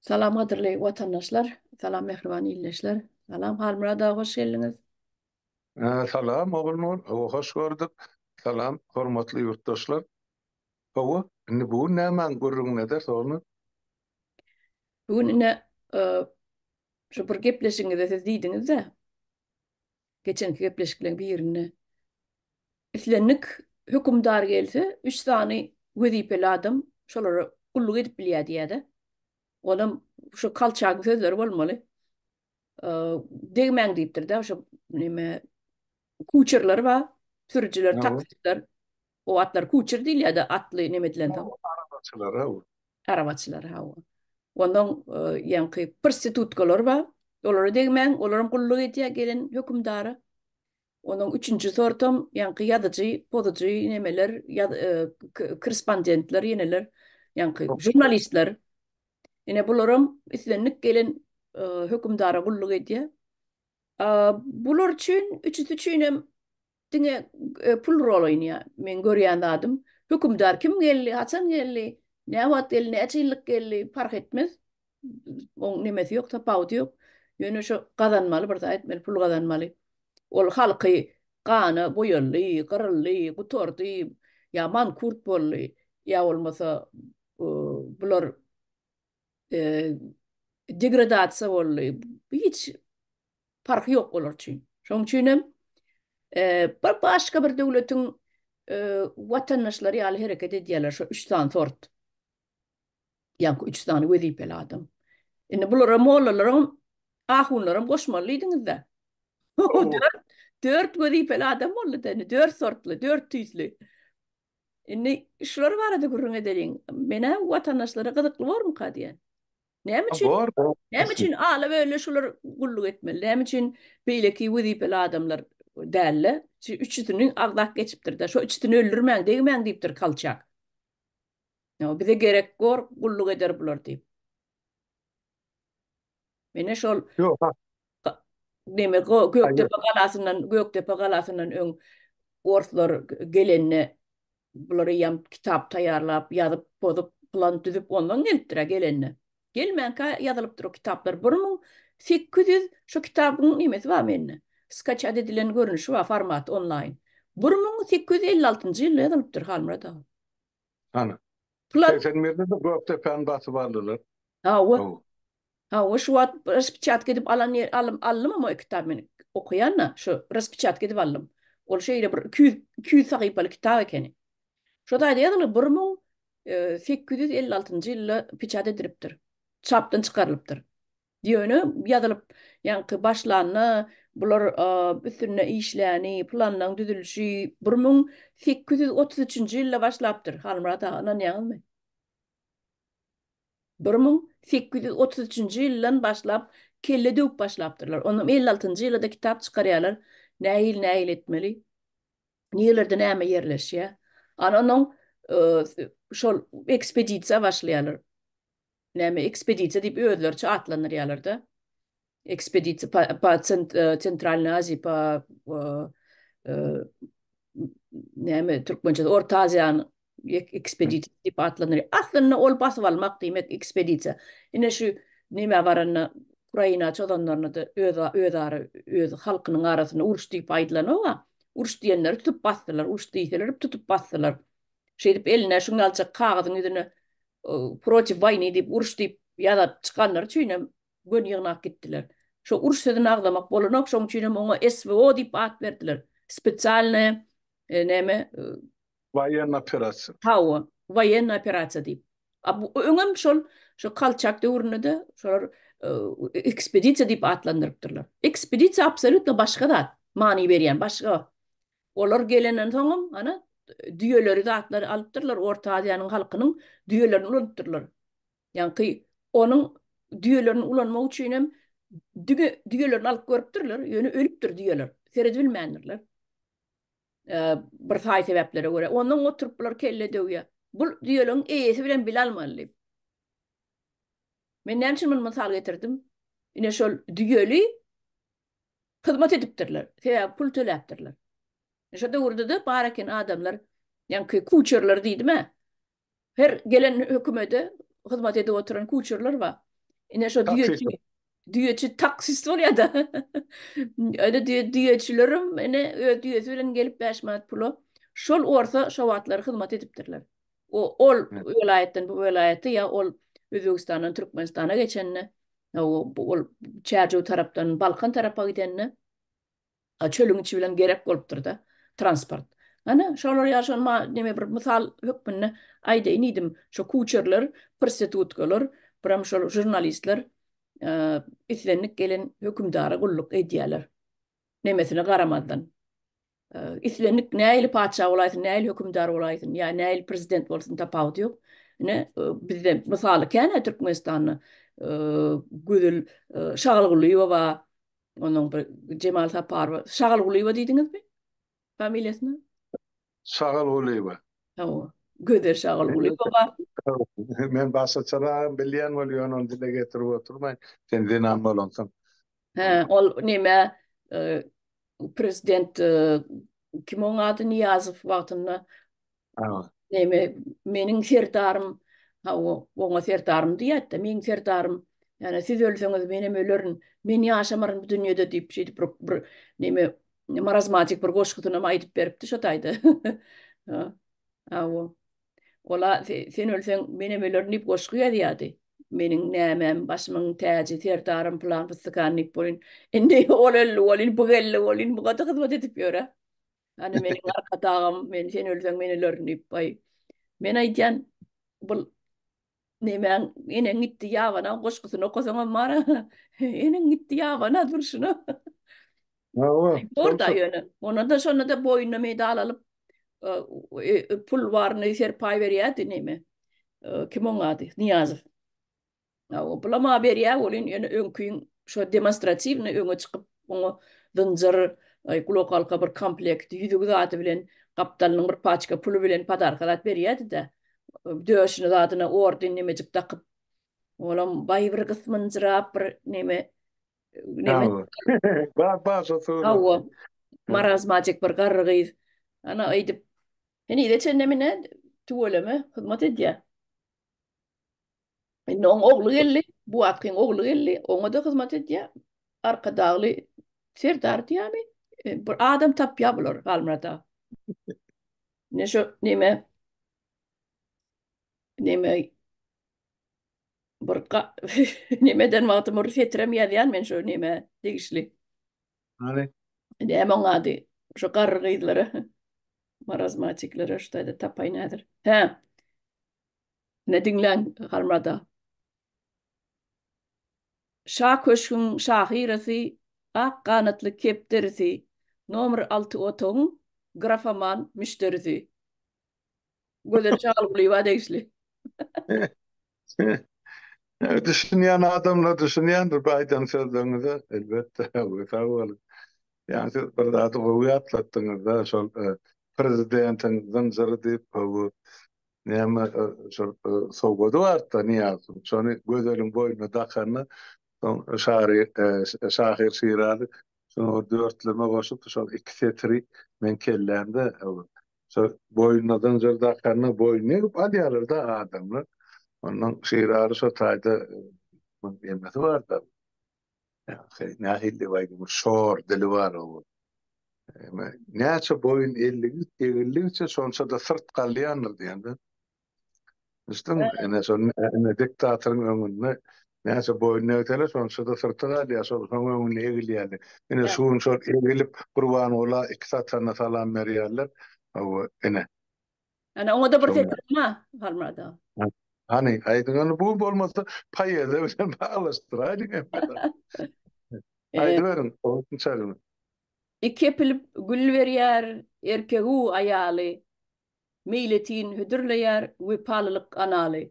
Salam gadyrly watandaşlar, salam mähriban ildeşler. Salam Halmyrat aga hoş geldiňiz. Salam Ogulnur, hawa hoş gördük. Salam hormatly ýurtdaşlar. Hawa, indi bu gün nämäň gürrüňini ederis Ogulnur? Bu gün ine şu bir gepleşigiňizde siz diýdiňiz-de, geçenki gepleşikleriň birinde islendik hökümdar gelse, üç sany wezipeli adam şolara gulluk edip bilýär diýýär-de. Onam şu Kolçagyň sözleri bolmaly. Degmäň diýipdir-de, şu neme kuçerler bar, sürüjiler, taksiler. O atlar kuçer diýilýär-de, atly neme edilensoň. Arabaçylar, hawa. Arabaçylar, hawa. Ondan ýaňky prostitutkalar bar. Olara degmäň, olaram gulluk edýär gelen hökümdara. Onuň üçünji sortam ýaňky ýazyjy, pozujy nemeler, korrespondentler ýeneler, ýaňky žurnalistler. Ine bularam islendik gelen hökümdara gulluk edýär. Bular üçin, üçüsi üçin hem diňe pul rol oýnaýar. Meň görýän zadym, hökümdar kim geldi, haçan geldi, näwagt geldi, näçe ýyllyk geldi, parh etmez. Oň nemesi ýok, tapawudy ýok. Ýöne şo gazanmaly bir zat etmeli, pul gazanmaly. Ol halky gana boýaldy, gyryldy, gutardy, ýa mankurt boldy, ýa bolmasa bular degradasiýa boldy. Hiç parhy ýok olar üçin. Şonuň üçin hem bir başga bir döwletiň watandaşlary ýaly hereket edýärler şo üç sany sort. Ýaňky üç sany wezipeli adam. Indi bulara mollalaram, ahunlaram goşmaly diýdiňiz-dä. Dört wezipeli adam boldy-da indi, dört sortly, dört tüýsli. Indi şular barada gürrüň edeliň. Men-ä watandaşlara gyzykly bormyka diýýän. Näme üçin? Bor. Näme üçin ala-böle şular gulluk etmeli? Näme üçin beýleki wezipeli adamlar däl-de? Şu üçüsini agzap geçipdir-de. Şo üçüsini öldürmäň, degmäň diýipdir Kolçak. Ýa bize gerek gor, gulluk eder bular diýip. Mene şol Ýok. Neme Gökdepe galasyndan, Gökdepe galasyndan öň orslar gelende bular eýýäm kitap taýýarlap, ýazyp, pozup, plan düzüp ondan gelipdir-ä gelende. Gelmänkä ýazylypdyr o kitaplar. 1800 şu kitabyň nemesi bar mende. Skaçat edilen görnüşi bar, formaty onlaýn. 1856-njy ýylda ýazylypdyr Halmyrat aga. Hany. 81-de-de Gökdepäni basyp aldylar. Hawa. Hawa, şu wagt raspeçatka edip alan ýer alym aldym o kitaby men okaýan-da, şu raspeçatka edip aldym. Ol şeýle bir 200 200 sahypaly kitap ekeni. Şo taýda ýazyly 1856-njy ýylda peçat edilipdir. Çapdan çykarylypdyr. Ýöne ýazylyp, ýaňky başlanda bular üstünde işläni, planlaryň düzülişi 1833-nji ýylda başlapdyr. Halmyrat aga, ynanýaňyzmy? 1833-nji ýyldan başlap kelle döwüp başlapdyrlar. Ondan 56-njy ýylda-da kitap çykarýarlar. Nähili-nähili etmeli? Nirelerde näme ýerleşýär? Ana onuň şol ekspedisiýa başlaýarlar. Näme ekspedisiýa diýip özleriçe atlandyrýarlar-da. Ekspedisiýa po, po Sentralnyý Aziýa po näme türkmençesi Orta Aziýanyň ekspedisiýasy diýip atlandyrýar. Aslynda ol basyp almak diýmek ekspedisiýa. Ine şu nämä baranda Ukraina çozanlarynda-da öz özara öz halkynyň arasynda uruş diýip aýdylanok-a. Uruş diýenleri tutup basdylar, uruş diýseler tutup basdylar. Şeýdip eline şuň ýalyjak kagyzyň ýüzüne protiv waýny diýip uruş diýip ýazap çykanlary üçinem göni ýygnap gitdiler. Şo uruş sözüni agzamak bolanok, şoň üçinem oňa SWO diýip at berdiler. Spesialnaýa näme? Woýenna operasiýa. Hawa, woýenna operasiýa diýip. A bu öňem şol şo Kolçak döwründe-de şolar ekspedisiýa diýip atlandyrypdyrlar. Ekspedisiýa absolýutno başga zat, many berýän başga. Olar gelenden soňam ana düýeleri zatlary alypdyrlar, Orta Aziýanyň halkynyň düýelerini ulanypdyrlar. Ýaňky onuň düýelerini ulanmak üçin hem diňe düýelerini alyp görüpdirler, ýöne ölüpdir düýeler. Seredibilmändirler. Bir saý sebäplere görä. Ondan oturyp bular kelle döwýär. Bu düýeleriň eýesi bilen bile almaly diýip. Men näme üçin muny mysal getirdim? Ine şol düýeli hyzmat edipdirler. Sebäbi pul töläpdirler. Şo döwürde-de bar eken adamlar, ýaňky kuçerler diýdim-ä. Her gelen hökümete hyzmat edip oturan kuçerler bar. Ine şo düýeçi düýeçi taksist bolýar-da. Öyle düýe düýeçilerim ine öz düýesi bilen gelip 5 manat pula şol orsa şo wagtlar hyzmat edipdirler. O ol welaýatdan bu welaýata ýa ol Özbegistandan Türkmenistana geçende, o ol Çärjew tarapdan Balkan tarapa gidende çölüň içi bilen gerek bolupdyr-da transport. Ana, şolar ýaly şony ma neme bir mysal hökmünde aýdaýyn diýdim. Şo kuçerler, prostitutkalar, biram şol žurnalistler islendik gelen hökümdara gulluk edýärler. Nemesine garamazdan. Islendik nähili patyşa bolaýsyn, nähili hökümdar bolaýsyn, ýa nähili prezident bolsun tapawudy ýok. Ine, bizde mysaly kän-ä Türkmenistanda Gözel Şagalgulyýewa bar, Onuň bir Jemal Saparowa, Şagalgulyýewa diýdiňizmi? Familiýasyny? Şagalgulyýewa. Hawa. Gözel Şagalgulyýewa bar. Men başgaçaragam bilýän bol, ýöne ony dile getirip oturmaýyn. Sen zenan bolansoň. Hä, ol neme e, prezident e, kim oň ady Nyýazow wagtynda Hawa. Neme, meniň serdarym, hawa, oňa serdarym diýýärdi-de, meň serdarym, ýani siz ölseňiz menem ölerin, men ýaşamaryn bu dünýede diýip, şeýdip bir, bir neme, marazmatik bir goşgusynam aýdyp beripdi şo taýda. Hawa. Ola sen ölseň menem ölerin diýip goşgy ýazýardy. Meniň nämem, başymyň täji, serdarym pylan pystykan diýip bolyn. Indi ol öldi bolyn, bu geldi bolyn, buga-da hyzmat edip ýör-ä. Hani meniň arkadagym, men sen ölseň men ölerin diýip, aý. Men aýdýan, bul nemäň eneň gitdi ýabana goşgusyny okasaňam bar-a. Eneň gitdi ýabana durşuna. Hawa, Bor-da ýöne. Onda-da şonda-da boýnuna medal alyp, e, e, pul baryny serpaý berýärdi neme. E, kim oň ady? Nyýazow. O bulama berýär welin ýöne öňkiň şo demonstratiwny öňe çykyp oňa zynjyr, gulak halka bir komplekt, ýüzügi zady bilen gapdalynyň bir paçka puly bilen podarka zat berýärdi-de. Döşüne zadyna orden nemejik dakyp. Olam baý bir gysmynjyrap bir neme neme Bar bar şo surat. Hawa. Marazmajyk bir garry gyz. Ana öýdüp henize çenli mine tüweleme hyzmat edýär. Indi oň ogly geldi, bu wagtkyň ogly geldi, oňa-da hyzmat edýär. Arkadagly Serdar diýýärmi? E, bir adam tapýar bular Halmyrat aga. Ne şu neme neme bir nemeden wagtym bir setirem ýazýan men şu neme degişli. Hany? Näme oň ady? Şu garry gyzlara, marazmatiklere şu taýda tapaýyn häzir. Hä. Ine diňläň Halmyrada. Şa köşgüň şahyrasy, ak ganatly kepderisi, nomer alty otagyň grafoman müşderisi. Gözel Çagalgulyýewa degişli. Düşünýän adamlar düşünýändir bu aýdan sözleriňize, elbetde, sag boluň. Ýa siz bir zady gowy ýatlatdyňyz-da, şol prezidentiň zynjyry diýip, bu Näme şol sowgady bardy-da Nyýazowyň. Şony Gözeliň boýnuna dakanda, soň şary şahyr Şiraly şony bir dörtleme goşup, şol iki setiri meň kellämde şo boýnuna zynjyr dakanda boýnuny egip alýarlar-da adamlar. Ondan Şiraly şo taýda nemesi bar-da. Nähili diýip aýdayyn, şor dili bar o. Näçe boýun egildigiçe şonça-da syrt galýandyr diýende. Düşdüňmi? Ine şol ine diktatoryň öňünde näçe boýun egseler şonça-da syrty galýar, şol şoň öňünde egilýärler. Ine şu gün şol egilip Gurbangula iki satanda salam berýärler. Hawa, ine. Ana oňa-da bir setir bar, Halmyrat aga. Hany, aýdyň ony, bu bolmasa poeziýa bilen baglaşdyraýlyň hemme zady. Aýdyberiň, olsun çagyny. Iki epilip gül berýär erkegu aýaly, Meýletin hödürleýär wepalylyk analy.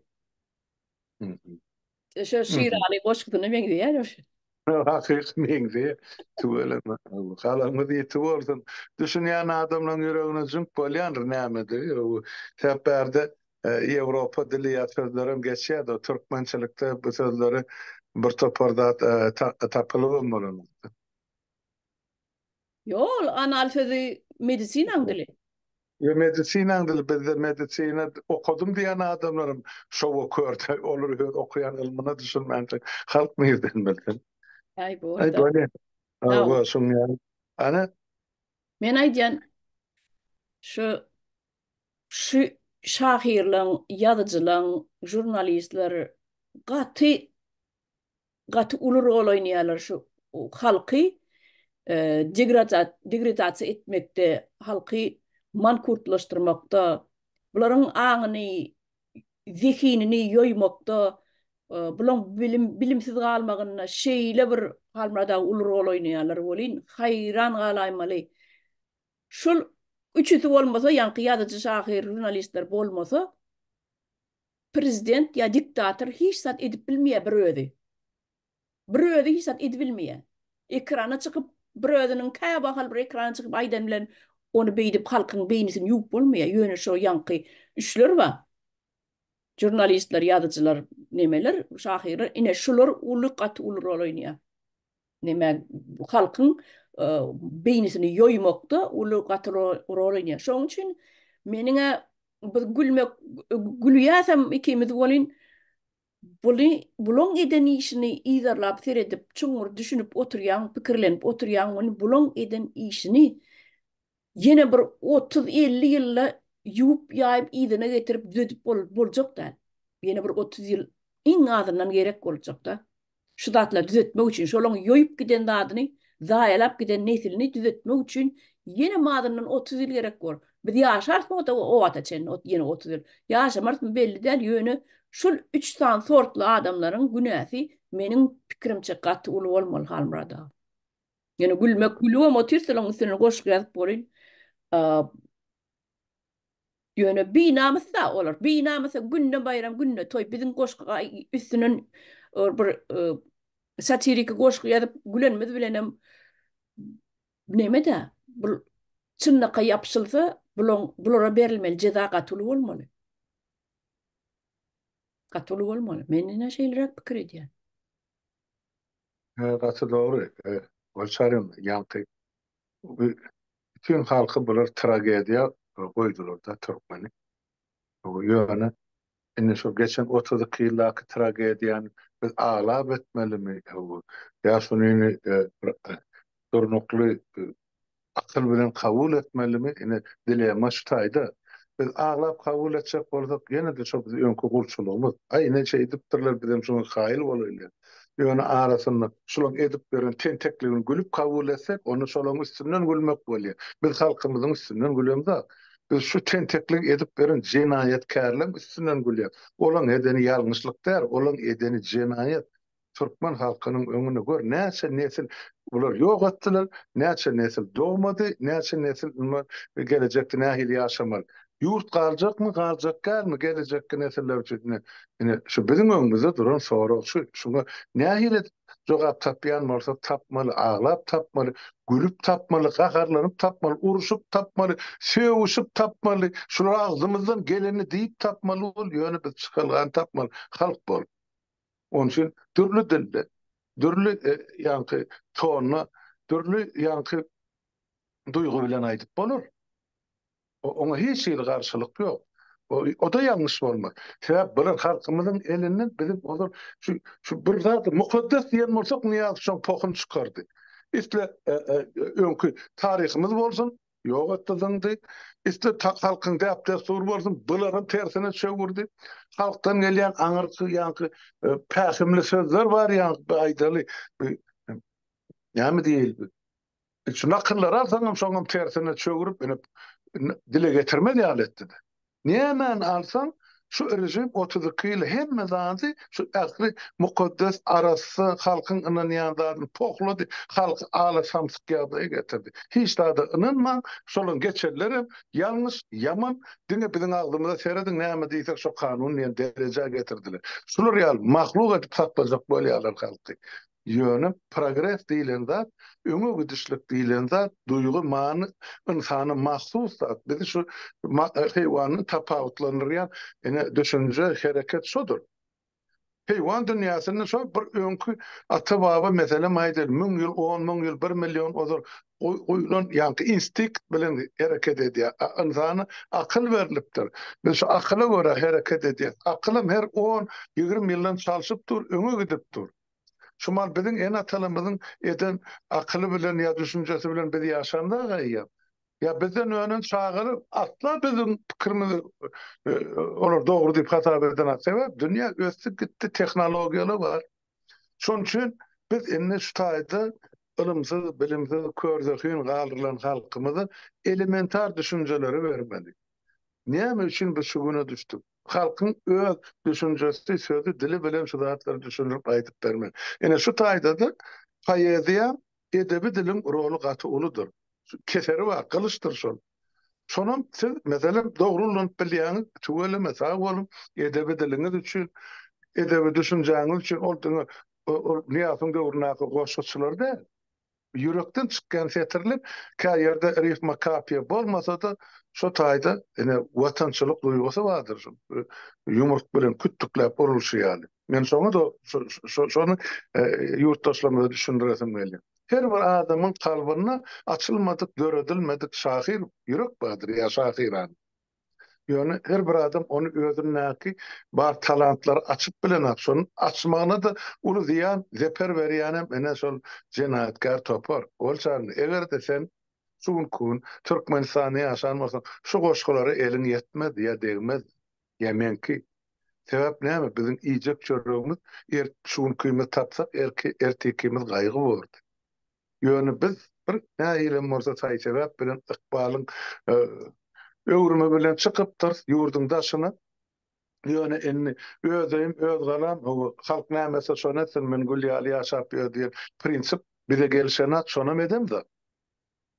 Şo Şiraly goşgusyna meňzeýär şu. Hakyky meňzeýär. Tüweleme. Galamyňyz ýiti bolsun. Düşünýän adamlaryň ýüregine jüňk bolýandyr nämedigi. Sebäp bärde Ýewropa dili ýa sözlerem geçýär-de, türkmençilikde bu sözleri bir topar zat tapylybam bolanok. Ýok, ol anal sözi medisinaň dili. We medisinaň dili bizde medisina okadym diýen adamlaram şowa körde olar öz okaýan ylmyna düşünmänsoň halk nirden bilsin. Aý Aý borda. bolýa. Hawa şuň ýaly. Ana. Men aýdýan şu şu şahyrlaň, ýazyjylaň, žurnalistler gaty gaty uly rol oýnaýarlar şu halky degradasiýa etmekde, halky mankurtlaşdyrmakda, bularyň aňyny, zehinini ýoýmakda, bulaň bilim bilimsiz galmagynda şeýle bir Halmyrat aga uly rol oýnaýarlar welin, haýran galaýmaly. Şol üçüsi bolmasa, ýaňky ýazyjy, şahyr, žurnalistler bolmasa, Prezident ýa diktator hiç zat edip bilmeýär bir özi. Bir özi hiç zat edibilmeýär. Ekrana çykyp bir özüniň käwahal bir ekrana çykyp aýdan bilen ony beýdip halkyň beýnisini ýuwup bolmaýar. Ýöne şo ýaňky üçler bar. Žurnalistler, ýazyjylar, nemeler, şahyrlar ine şular uly gaty uly rol oýnaýar. Neme halkyň beýnisini ýoýmakda uly gaty rol oýnaýar. Şonuň üçin meniň-ä biz gülmek gülýäsem ikimiz welin buly bulaň eden işini yzarlap seredip çuňňur düşünip oturýaň pikirlenip oturýaň welin bulaň eden işini ýene bir 30-50 ýylda ýuwup ýaýyp yzyna getirip düzedip boljak däl. Ýene bir 30 ýyl iň azyndan gerek boljakda. Şu zatlary düzetmek üçin, şolaň ýoýup giden zadyny, zaýalap giden neslini düzetmek üçin ýene azyndan 30 ýyl gerek bor. Biz ýaşarysmy o wagta çenli ýene 30 ýyl? Ýaşamarysmy belli däl, ýöne şol üç sany sortly adamlaryň günäsi meniň pikirimçe gaty uly bolmaly Halmyrat aga. Ýöne gülmek gülübem otyrys olaň üstünden goşgy ýazyp bolyn. Ýöne binamys-da olar. Binamysa günde baýram, günde toý. Biziň goşgy üstünden bir satiriki goşgy ýazyp gülenimiz bilenem neme-dä, bul çynlakaý ýapyşylsa, bulaň bulara berilmeli jeza gaty uly bolmaly. Gaty uly bolmaly. Men ine şeýleräk pikir edýän. Gaty dogry. Gülçarym, ýaňky bütin halky bular tragediýa goýdular-da türkmeni. Ýöne indi şol geçen 32 ýyldaky tragediýany biz aglap etmelimi? Ýa şuny durnukly Akyl bilen kabul etmelimi? Ine, dilemma şu taýda. Biz aglap kabul etjek bolsak, ýene-de şo biz öňki gulçulygymyz. Aý, ine, şeýdipdirler, bizem şuňa kaýyl bolaýly. Ýöne arasynda şulaň edip ýören tentekligini gülüp kabul etsek, onda şolaň üstünden gülmek bolýar. Biz halkymyzyň üstünden gülemzok. Biz şu tentekligi edip ýören jenaýatkärleň üstünden gülýäs. Olaň edeni ýalňyşlyk däl, olaň edeni jenaýat. Türkmen halkynyň öňünde gör näçe nesil bular ýok etdiler, näçe nesil dogmady, näçe nesil indi gelejekde nähili ýaşamaly. Ýurt galjakmy, galjak dälmi gelejekki nesiller üçin ine ine şu biziň öňümizde duran sorag şu. Şuňa nähili edip jogap tapýan bolsak tapmaly, aglap tapmaly, gülüp tapmaly, gaharlanyp tapmaly, urşup tapmaly, sögüşip tapmaly, şular agzymyzdan gelenini diýip tapmaly bol, ýöne biz çykalgany tapmaly halk bolup. Onuň üçin dürli dilde, dürli ýaňky tonda, dürli ýaňky duýgy bilen aýdyp bolar. Oňa hiç hili garşylyk ýok. O-da ýalňyş bolmaz. Sebäp bular halkymyzyň elinden biziň ozal şu şu bir zady mukaddes diýen bolsak Nyýazow şoň pohuny çykardy. Isle öňki taryhymyz bolsun, Ýok etdi zyňdy. Isle halkyň däp-dessury bolsun, bularam tersine çöwürdi. Halkdan gelýän aňyrky ýaňky pähimli sözler bar ýaňky aýdaly. Näme diýeli? Şu nakyllary alsaňam şoňam tersine çöwrüp ine dile getirmez ýaly etdi-de. Nämäni alsaň, şu režim 32 ýyl hemme zady, şu ähli mukaddes, arassa, halkyň ynanýan zadyny pohlady, halky ala samsyk ýagdaýa getirdi. Hiç zada ynanmaň, şolaň geçenlerem ýalňyş, ýaman, diňe biziň agzymyza serediň, näme diýsek şo kanun diýen derejä getirdiler. Şular ýaly mahluk edip saklajak bolýarlar halky. Ýöne progres diýlen zat, öňe gidişlik diýlen zat duýgy, many ynsana mahsus zat. Bizi şu heýwandan tapawutlandyrýan ine düşünje, hereket şodur. Heýwan dünýäsinde şol bir öňki ata-baba meselem aýdaly müň ýyl, 10 müň ýyl, bir million ozal goýlan ýaňky instinkt bilen hereket edýär. Ynsana akyl berlipdir. Biz şu akyla görä hereket edýäs. Akylam her on, 20 ýyldan çalşyp dur, öňe gidip dur. Şu mal biziň ene-atalarymyzyň eden akyly bilen ýa düşünjesi bilen biz ýaşandag eýýäm. Ýa bizden önen çagalar asla biziň pikirimizi olar dogry diýip hasap edenok. Sebäp dünýä ösdi gitdi, tehnologiýalar bar. Şonuň üçin biz indi şu taýda ylymsyz, bilimsiz, körzehin galdyrylan halkymyza elementar düşünjeleri bermeli. Näme üçin biz şu güne düşdük? Halkyň öz düşünjesi, sözi, dili bilen şu zatlary düşündirip aýdyp bermeli. Ine şu taýda-da poeziýa, edebi diliň roly gaty uludyr. Keseri bar, gylyçdyr şol. Şonam siz, meselem, dogry ulanyp bilýäňiz, tüweleme, sag boluň, edebi diliňiz üçin, edebi düşünjäňiz üçin, ol diňe ol Nyýazowyň döwründäki goşguçylar däl. Ýürekden çykýan setirler, kä ýerde rifma kapiýa bolmasa-da, şo taýda ine watançylyk duýgusy bardyr, şu ýumruk bilen kütdükläp urulşy ýaly. Men şoňa-da şony ýurtdaşlarymyza düşündiresim gelýär. Her bir adamyň kalbynda açylmadyk, döredilmedik şahyr ýürek bardyr ýa şahyrana. Ýöne her bir adam ony özündäki bar talantlary açyp bilenok. Şonuň açmagyna-da uly zyýan, zeper berýänem ine şol jenaýatkär topar. Ol çarny, eger-de sen şu günki gün Türkmenistanda ýaşan bolsaň, şu goşgulara eliň ýetmezdi ýa degmezdi. Ýa meňki. Sebäp näme, biziň iýjek çöregimiz şu günkimizi tapsak, ertirkimiz gaýgy bordy. Ýöne biz bir nähilem bolsa saý-sebäp bilen ykbalyň öwrümi bilen çykypdyrys ýurduň daşyna. Ýöne indi öz öýüm, öz galam, halk näme etse şony etsin, men gül ýaly ýaşap ýör diýen prinsip bize gelşenok, şonam edemzok.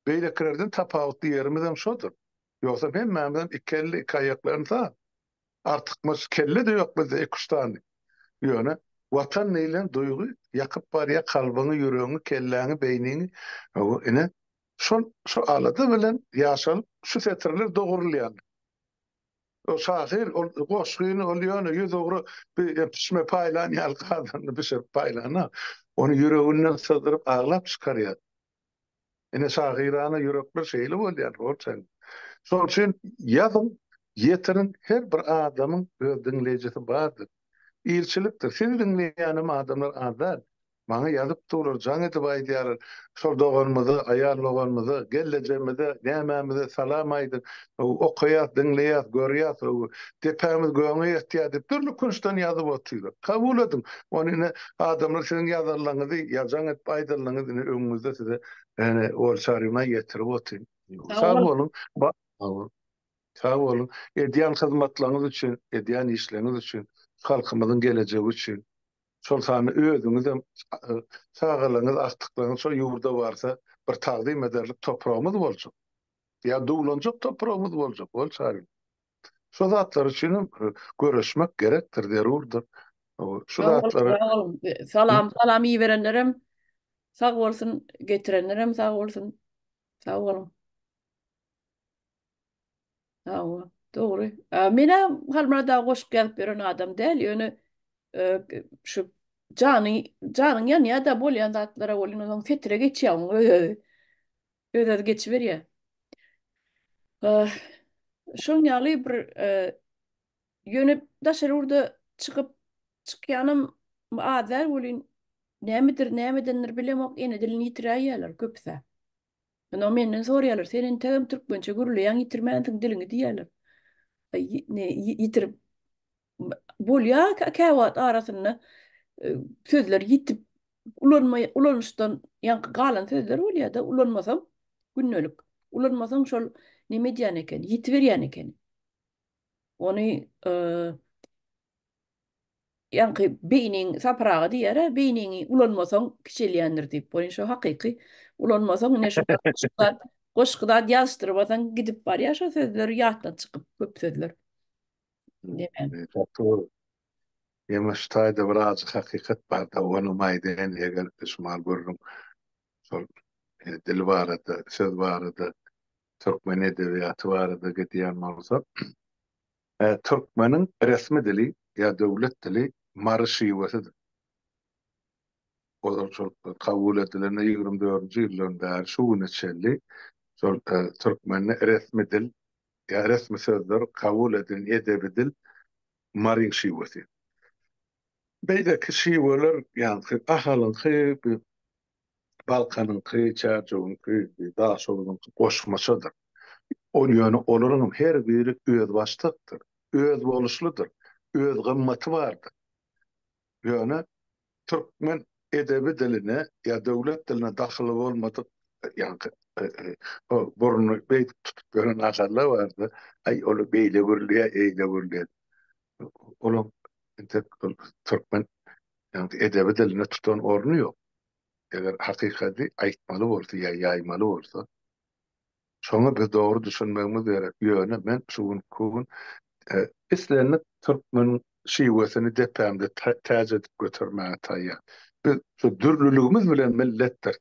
Beýlekilerden tapawutly ýerimizem şodur. Ýogsam hemmämizem iki elli, iki aýakly ynsan. Artykmaç kelle-de ýok bizde iki-üç sany. Ýöne Watan diýlen duýgy ýakyp barýar kalbyňy, ýüregiňi, kelläňi, beýniňi. Hawa, ine, şol şu alada bilen ýaşalyp, şu setirler dogrulýar. O şahyr ol goşgyny ol ýöne ýüzugra bir pişme paýlan ýaly gazanyny bişirip paýlanok. Ony ýüreginden syzdyryp aglap çykarýar. Ine şahyrana ýürekler şeýle bolýar, Golçen. Şonuň üçin ýazyň, ýetiriň, her bir adamyň öz diňleýjisi bardyr. Ilçilikdir. Sizi diňleýänem adamlar az däl. Maňa ýazyp durlar, jaň edip aýdýarlar, şol doganymyza, aýal doganymyza, gellejemize, nämämize salam aýdyň, okaýas, diňleýäs, görýäs, depämiz göge ýetýär diýip, dürli künçden ýazyp otyrlar. Kabul ediň. Ony ine adamlar siziň ýazanlaryňyzy ýa jaň edip aýdanlaryňyzy ine öňüňizde size ine Olçaryna ýetirip otyryn. Sag boluň. Sag boluň. Edýän hyzmatlaryňyz üçin, edýän işleriňiz üçin, halkymyzyň gelejegi üçin. Şol sanda özüňizem çagalaryňyz, agtyklaryňyz şo ýurda barsa bir tagzym ederlik topragymyz boljak. Ýa duwlanjak topragymyz boljak, Olçary. Şu zatlar üçin hem göreşmek gerekdir, zerurdyr. Şu zatlary Salam, salam iberenlerem sag bolsun, getirenlerem sag bolsun. Sag boluň. Hawa, dogry. Men-ä Halmyrat aga goşgy ýazyp ýören adam däl, ýöne şu jany, janyň ýanýar-da bolýan zatlara welin onsoň setire geçýär oň öz-özi. Öz-özi geçiberýär. Şoň ýaly bir ýöne daşary ýurda çykyp çykýanam az däl welin nämedir, nämedendir bilemok ene dilini ýitiräýýärler köpüs-ä. Ondan menden soraýarlar, sen entegem türkmençe gürleýäň, ýitirmänsiň diliňi diýýärler. Ne ýitirip bolýar käwagt arasynda e, sözler ýitip ulanma ulanyşdan ýaňky galan sözler bolýar-da, ulanmasaň gündelik ulanmasaň şol neme edýän eken, ýitiberýän eken. Ony e, Ýaňky beýniň sapragy diýýär-ä, beýniňi ulanmasaň kiçelýändir diýip. Boýun şo hakyky. Ulanmasaň ine şu zat, goşgy zat ýazyşdyrmasaň gidip barýar şo sözler ýatdan çykyp köp sözler. Diýmän. Ýöne şu taýda bir ajy hakykat bar-da, onam aýdaýyn, eger şumal gürrüň şol dil barada, söz barada, türkmen edebiýaty barada gidýän bolsa, Türkmeniň resmi dili ýa döwlet dili Mary şiwesidir. Ozal şol kabul edilende 24-nji ýyldan bäri şu güne çenli şol türkmende resmi dil ýa resmi sözler kabul edilen edebi dil Maryň şiwesi. Beýleki şiweler ýaňky Ahalyňky, Balkanyňky, Çärjewiňki, Daşoguzyňky goşmaçadyr. Ol ýöne olaryňam her biri özbaşdakdyr, özboluşlydyr, öz gymmaty bardyr. Ýöne türkmen edebi diline ýa döwlet diline dahyly bolmadyk ýaňky burnuny beýdip tutup ýören aşarlar bardy. Aý, ol beýle gürleýär, eýle gürleýär. Olaň entek türkmen ýaňky edebi diline tutan orny ýok. Eger hakykady aýtmaly bolsa ýa ýaýmaly bolsa, Şoňa biz dogry düşünmegimiz gerek. Ýöne men şu günki gün islendik türkmeniň şiwesini depämde täç edip götermäge taýýar. Biz şu dürlüligimiz bilen milletdiris.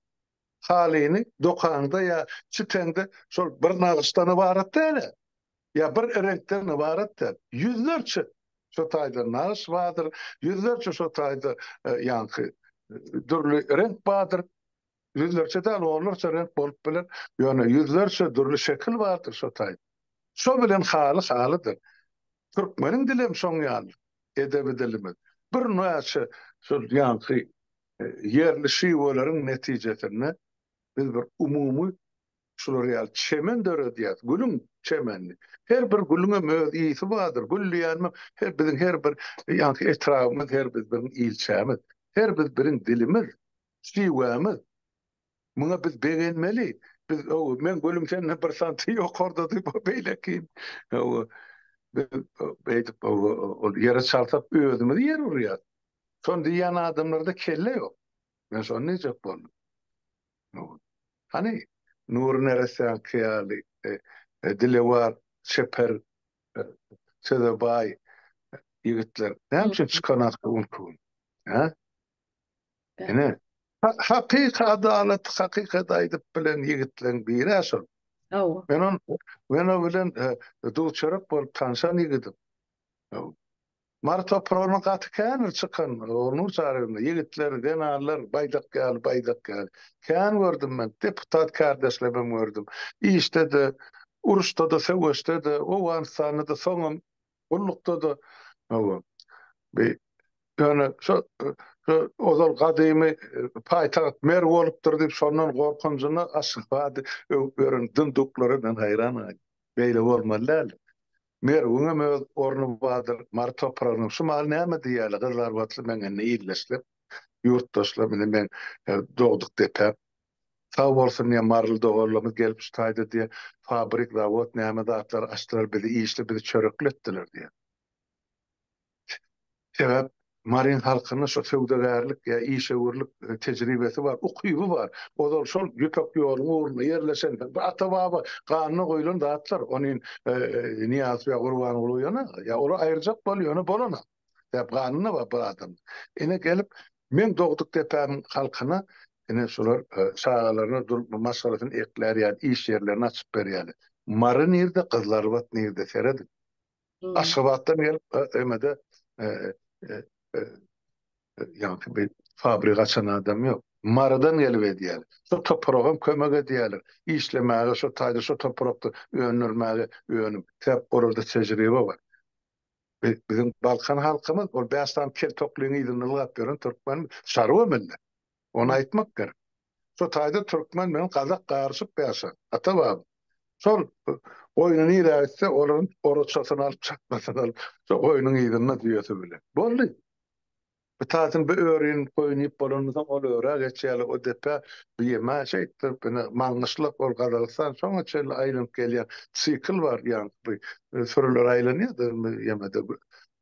Halyny dokaňda ýa çiteňde şol bir nagyşdan ybarat däl-ä. Ýa bir reňkden ybarat däl. Ýüzlerçe şo taýda nagyş bardyr, ýüzlerçe şo taýda ýaňky dürli reňk bardyr. Ýüzlerçe däl, onlarça reňk bolup biler. Ýöne ýüzlerçe dürli şekil bardyr şo taýda. Şo bilen haly halydyr. Türkmeniň dilem şoň ýaly, edebi dilimiz. Birnäçe şol ýaňky ýerli şiweleriň netijesinde biz bir umumy şular ýaly çemen döredýäs, gülüň çemenini. Her bir gülüňem öz ysy bardyr. Gül diýýänime her biziň her bir ýaňky etrabymyz, her biz biriň ilçämiz, her biz biriň dilimiz. Şiwämiz. Muňa biz begenmeli. Biz o men gülüm senden bir santy ýokarda diýip o beýleki. O biz beýdip ol ýere çalsak özümizi ýer urýas. Şony diýýän adamlarda kelle ýok. Men şony diýjek boldum. Hany Nury neressäňki ýaly dilewar, çeper, söze baý ýigitler näme üçin çykanok şu günki gün? Hä? Ine, hakyky adalat, hakykat aýdyp bilen ýigitleň biri-ä şol. Hawa. Men on, men o bilen duz-çörek bolup tanşan ýigidim. Mary topragyndan gaty kän bir çykan Nur Çaryýewna, ýigitler, zenanlar baýdak ýaly, baýdak ýaly. Kän gördüm men, deputat kärdeşlerimem gördüm. Işde-de, uruşda-da, söweşde-de, Owganystanda-da, soňam Gullukda-da hawa. Bi ýöne şo şo ozal gadymy paýtagt Merw bolupdyr diýip şondan gorkunjyna Aşgabady öwüp ýören dynduklara men haýran galýan. Beýle bolmaly däl. Merwiňem öz orny bardyr, Mary topragynyň. Şu mahal näme diýýärler gyzlarbatly meň indi ildeşler, ýurtdaşlar indi meň dogduk depäm. Sag bolsun diýýär maryly doganlarymyz gelip şu taýda diýýär fabrik zawod näme zatlar açdylar bizi işli bizi çörekli etdiler diýýär. Sebäp Maryň halkynda şo söwdagärlik ýa işewürlik tejribesi bar, ukyby bar. Ozal şol ýüpek ýoluň ugrunda ýerleşen bu ata-baba ganyna guýlan zatlar. Ony Nyýazow ýa Gurbanguly ýöne ýa olar aýyrjak bol ýöne bolanok. Sebäp ganynda bar bir adam. Ine gelip meň dogduk depämiň halkyna ine şular çagalaryny dur maşgalasyny eklär ýaly iş ýerlerini açyp berýärler. Mary nirde Gyzlarbat nirde serediň. Aşgabatdan gelip emede ýaňky bir fabrik açan adam ýok. Marydan gelip edýärler. Şo topragam kömek edýärler. Işlemäge şo taýda şo toprakda öndürmäge önüm. Sebäp olarda tejribe bar. Biziň Balkan halkymyz ol bäş sany kel toklyň yzynda ylgap ýören türkmen çarwa millet. Ony aýtmak gerek. Şo taýda türkmen bilen gazak garyşyp ýaşan, ata-baba. Şol goýny nirä gitse, olaryň oraçasyny alyp, çatmasyny alyp, şo goýnuň yzynda düýesi bilen. Boldy. Bir taýsyny bir örin goýun iýip bolandan soň ol örä geçýärler, o depä bir ýemä şeýtdirip ine Maňgyşlak ol Gazagystan şoňa çenli aýlanyp gelýän sikl bar ýaňky bir sürüler aýlanýar-da ýemede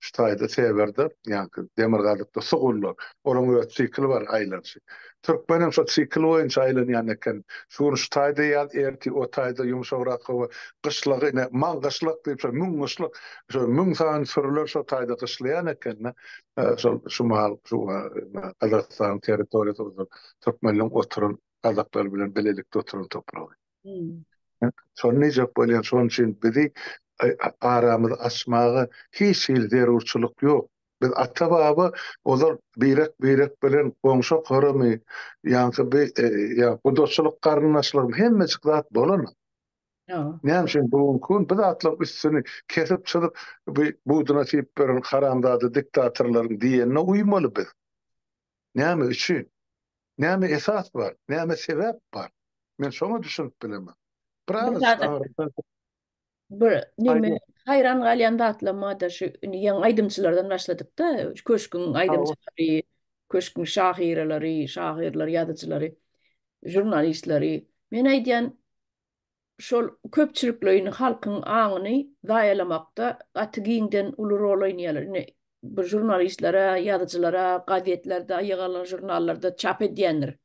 şu taýda seberde ýaňky demirgazykda sugullar olaň öz sikli bar aýlanyşy. Türkmenem şo sikl boýunça aýlanýan eken. Şu gün şu taýda ýaz ertir o taýda ýumşagrak howa gyşlagy ine Maňgyşlak diýip şo müňgyşlyk şo müň sany sürüler şo taýda gyşlaýan eken-de. Şol şu mahal şu Gazagystanyň territoriýasy ozal türkmenleň oturan gazaklar bilen bilelikde oturan topragy. Şony diýjek bolýan, şonuň üçin bizi aramyzy açmaga hiç hili zerurçylyk ýok. Biz ata-baba ozal birek-birek bilen goňşy horamy, ýaňky bi ýa gudaçylyk garyndaşlygymy hemmejik zat bolan. Näme üçin bu günki gün bu zatlaryň üstüni kesip çyzyp bu buduna siýip beren haramzada diktatorlaryň diýenine uýmaly biz? Näme üçin? Näme esas bar? Näme sebäp bar? Men şoňa düşünip bilemok. Bir zada bir neme haýran galýan zatlam barda şu indi ýaňy aýdymçylardan başladykda köşgüň aýdymçylary, köşgüň şahyralary, şahyrlary, ýazyjylary, žurnalistleri. Men aýdýan şol köpçülikleýin halkyň aňyny zaýalamakda gaty giňden uly rol oýnaýarlar. Indi bir žurnalistlere, ýazyjylara, gazetlerde, aýagalan žurnallarda çap edýändir.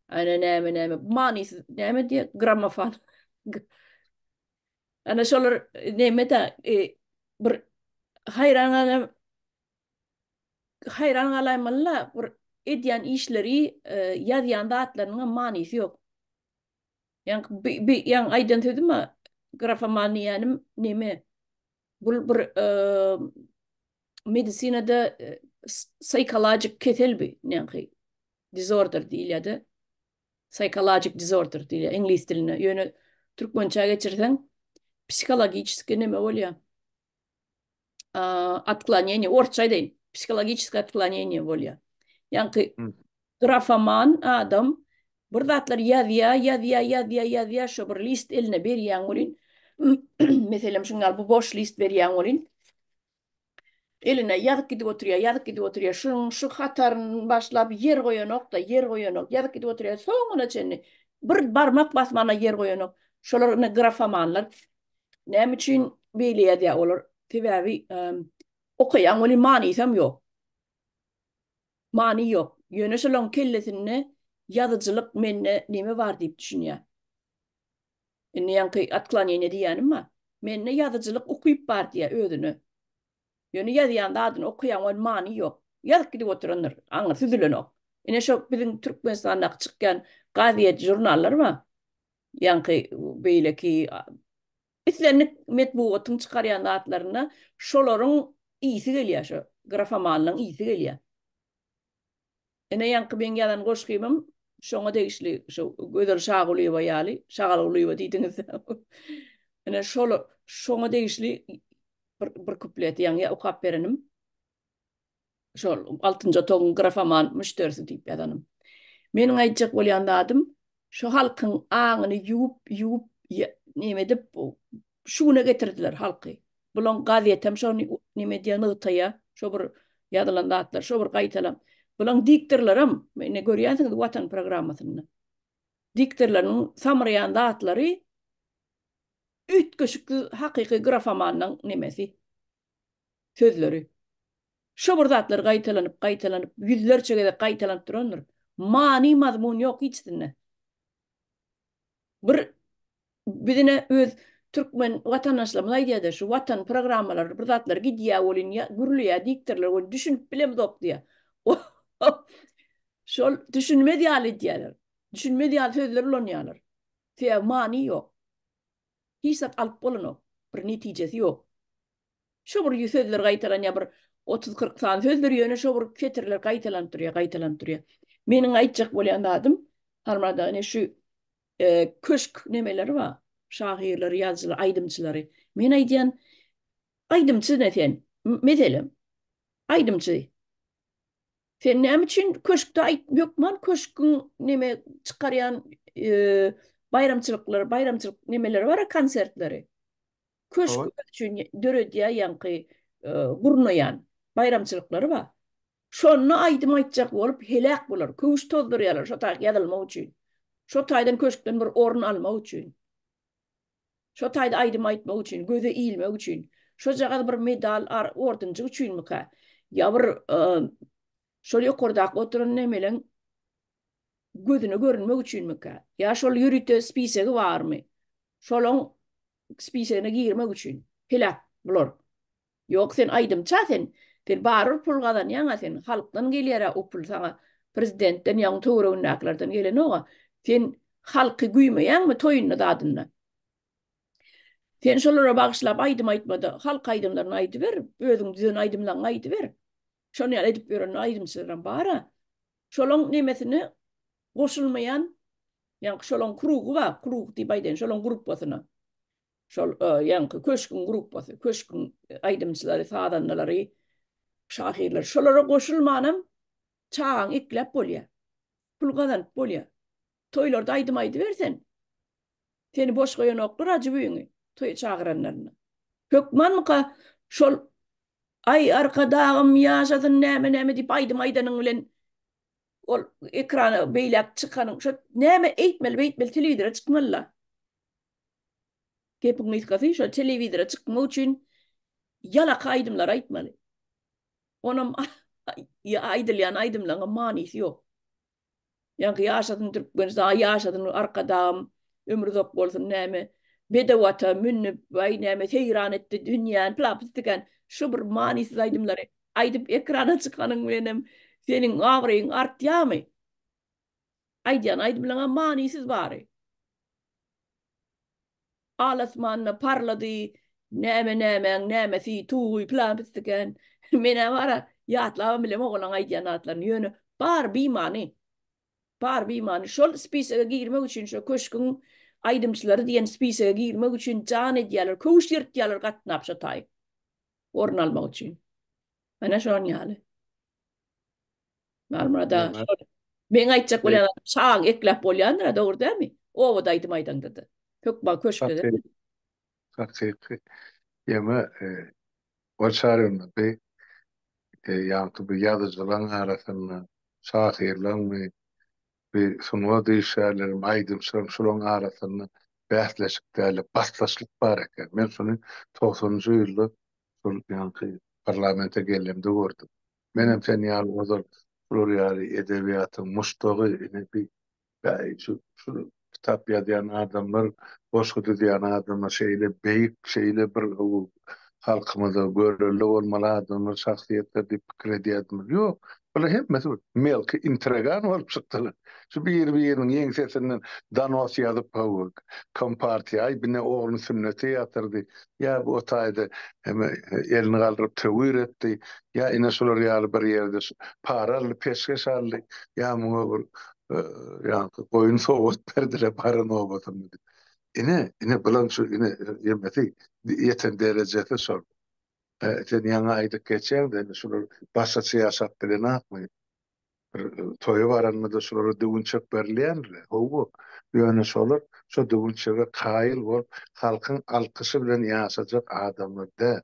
Ana näme näme manysyz näme diýýär grammofon. Ana şolar näme-de e, bir haýran galan haýran galaýmaly-la bir edýän işleri, e, ýazýan zatlarynyň manysy ýok. Ýaňky bi, bi ýaňy aýdan sözüm a grafoman diýýänim neme? Bul bir e, medisinada e, psihologik kesel bi, ýaňky disorder diýilýär-de. Psychologic disorder diýilýär iňlis dilinde. Ýöne türkmençä geçirseň psihologiçeskiý neme bolýar? Otkloneniýe, orsça aýdaýyn, psihologiçeskiý otkloneniýe bolýar. Ýaňky grafoman adam bir zatlar ýazýar, ýazýar, ýazýar, ýazýar, şo bir list eline berýäň welin, meselem şuň ýaly bu boş list berýäň welin, eline ýazyp gidip oturýar, ýazyp gidip oturýar. Şunuň şu hataryny başlap ýer goýanok-da, ýer goýanok. Ýazyp gidip oturýar soňuna çenli. Bir barmak basmana ýer goýanok. Şolar ine grafomanlar. Näme üçin beýle ýazýar olar? Sebäbi okaýaň welin manysam ýok. Many ýok. Ýöne şolaryň kellesinde ýazyjylyk mende neme bar diýip düşünýär. Indi ýaňky otkloneniýe diýýänim bar. Mende ýazyjylyk ukyp bar diýýär özüne. Ýöne ýazýan zadyny okaýaň ol many ýok. Ýazyp gidip oturandyr. Aňy süzülenok. Ine şo biziň Türkmenistandaky çykýan gazet, žurnallar bar. Ýaňky beýleki islendik metbugatyň çykarýan zatlarynda şolaryň ysy gelýär şo grafomanlaryň ysy gelýär. Ine ýaňky meň ýazan goşgymam şoňa degişli şo Gözel Şagulyýewa ýaly, Şagalgulyýewa diýdiňiz. Ine şol şoňa degişli bir bir kupleti ýaňy okap berenim. Şol altynjy otagyň grafoman müşderisi diýip ýazanym. Meniň aýtjak bolýan zadym şu halkyň aňyny ýuwup, ýuwup neme edip şu güne getirdiler halky. Bulaň gazetem şony neme edýär nygtaýar. Şo bir ýazylan zatlar şo bir gaýtalam. Bulaň diktorlaram ine görýänsiňiz Watan programmasynda. Diktorlarynyň samraýan zatlary üýtgeşiksiz hakyky grafomanyň nemesi. Sözleri. Şo bir zatlar gaýtalanyp gaýtalanyp ýüzlerçe gezek gaýtalanyp durandyr. Many mazmun ýok hiçsinde. Bir Bizine öz türkmen watandaşlarymyz aýdýada şu watan programmalary bir zatlar gidýä welin ýa gürleýä diktorlar welin düşünip bilemzok diýä. Şol düşünmez ýaly edýäler. Düşünmez ýaly sözler ulanýarlar. Sebäbi many ýok. Hiç zat alyp bolanok. Bir netijesi ýok. Şo bir sözler gaýtalanýar bir 30-40 sany sözdür ýöne şo bir setirler gaýtalanyp durýar, gaýtalanyp durýar. Meniň aýtjak bolýan zadym Halmyrat aga ine şu köşk nemeleri bar. Şahyrlary, ýazyjylary, aýdymçylary. Men aýdýan, aýdymçy ne sen? Meselem, aýdymçy. Sen näme üçin köşkde aýt, hökman köşküň neme çykarýan baýramçylyklar, baýramçylyk nemeleri bar, konsertleri. Köşk üçin döredýär ýaňky gurnaýan baýramçylyklary bar. Şonda aýdym aýtjak bolup heläk bolar, köwüş tozdurýarlar şo taýy ýazylmak üçin. Şo taýdan köşkden bir orun almak üçin. Şo taýda aýdym aýtmak üçin, göze ilmek üçin. Şojagaz bir medal, ordenjik üçinmikä? Ýa bir şol ýokardaky oturan nemeleň gözüne görünmek üçinmikä? Ýa şol ýörite spisegi barmy? Şolaň spisegine girmek üçin heläk bular. Ýok sen aýdymça sen. Sen barybir pul gazanýaňa sen halkdan gelýärä o pul saňa prezidentden ýa oň töweregindäkilerden gelenoga. Sen halky güýmeýäňmi toýunda zadynda. Sen şolara bagyşlap aýdym aýtmada halk aýdymlaryny aýdyber, özüň düzen aýdymlaňy aýdyber. Şony ýaly edip ýören aýdymçylaram bar-a. Şolaň nemesine goşulmaýan, ýaňky şolaň krugy bar, krug diýip aýdaýyn, şolaň gruppasyna. Şol ýaňky köşgüň gruppasy, köşgüň aýdymçylary, sazandalary, şahyrlary. Şolara goşulmanam çagaňy ekläp bolýar. Pul gazanyp bolýar. Toýlarda aýdym aýdyber sen. Seni boş goýanoklar-a jübiňi toýa çagyranlarynda. Hökmanmyka şol Aý Arkadagym ýaşasyn näme-näme diýip aýdym aýdanyň bilen ol ekrana beýläk çykanyň şo näme eýtmeli beýtmeli telewizora çykmaly-la. Gepiň gysgasy şo telewizora çykmak üçin ýalaka aýdymlary aýtmaly. Onam aýdylýan aýdymlaryň manysy ýok. Ýaňky ýaşasyn Türkmenistan, ýaşasyn Arkadagym, ömri uzak bolsun näme, bedew ata münüp, waý näme seýran etdi dünýäni, pylan pisdiken, şu bir manysyz aýdymlary aýdyp ekrana çykanyň bilenem seniň abraýyň artýarmy? Aýdýan aýdymlaňam manysyz bary. Al asmanda parlady näme nämäň nämesi tugy pylan pisdiken. Menä bara ýatlabam bilemok olaň aýdýan zatlaryny ýöne bary bimany. Bary bimany. Şol spisege girmek üçin şo köşgüň aýdymçylary diýen spisege girmek üçin jan edýärler, köwüş ýyrtýarlar gatnap şo taý orun almak üçin. Ana şon ýaly. Halmyrat aga, şol meň aýtjak bolýan zadym çagaňy ekläp bolýandyr-a, dogry dälmi? Obada aýdym aýdaňda-da. Hökman köşkde däl. Hakyky. Ýöne ol çaryny bi ýaňky bu ýazyjylaň arasynda, şahyrlaňmy, bi sungat işgärlerimi, aýdymçylaryň şolaň arasynda bäsleşik däl-de, basdaşlyk bar eken. Men şuny togsanynjy ýylda şol ýaňky parlamente gelemde gördüm. Menem sen ýaly ozal şular ýaly edebiýatyň muşdagy, ine bi bäý şu şu kitap ýazýan adamlar, goşgy düzýän adamlar şeýle beýik, şeýle bir halkymyza görelde bolmaly adamlar, şahsyýetler diýip pikir edýärdim. Ýok, bular hemmesi bir melki intrigan bolup çykdylar. Şu biri-biriniň ýeňsesinden donos ýazyp, hawa, kompartiýa, aý, bine ogluny sünnete ýatyrdy, ýa bu otaýda heme elini galdyryp töwir etdi, ýa ine şular ýaly bir ýerde para aldy, peşgeş aldy, ýa muňa bir ýaňky goýun sowgat berdiler baran obasynda diýip. Ine, ine bulan şu ine ýemesi ýeten derejesi şol. Sen ýaňy aýdyp geçýäň-de, indi şular başgaça ýaşap bilenakmy? Bir toýa baranda-da şulara düwünçek berilýändir-le. Hawa, ýöne şolar şo düwünçege kaýyl bolup, halkyň alkyşy bilen ýaşajak adamlar däl.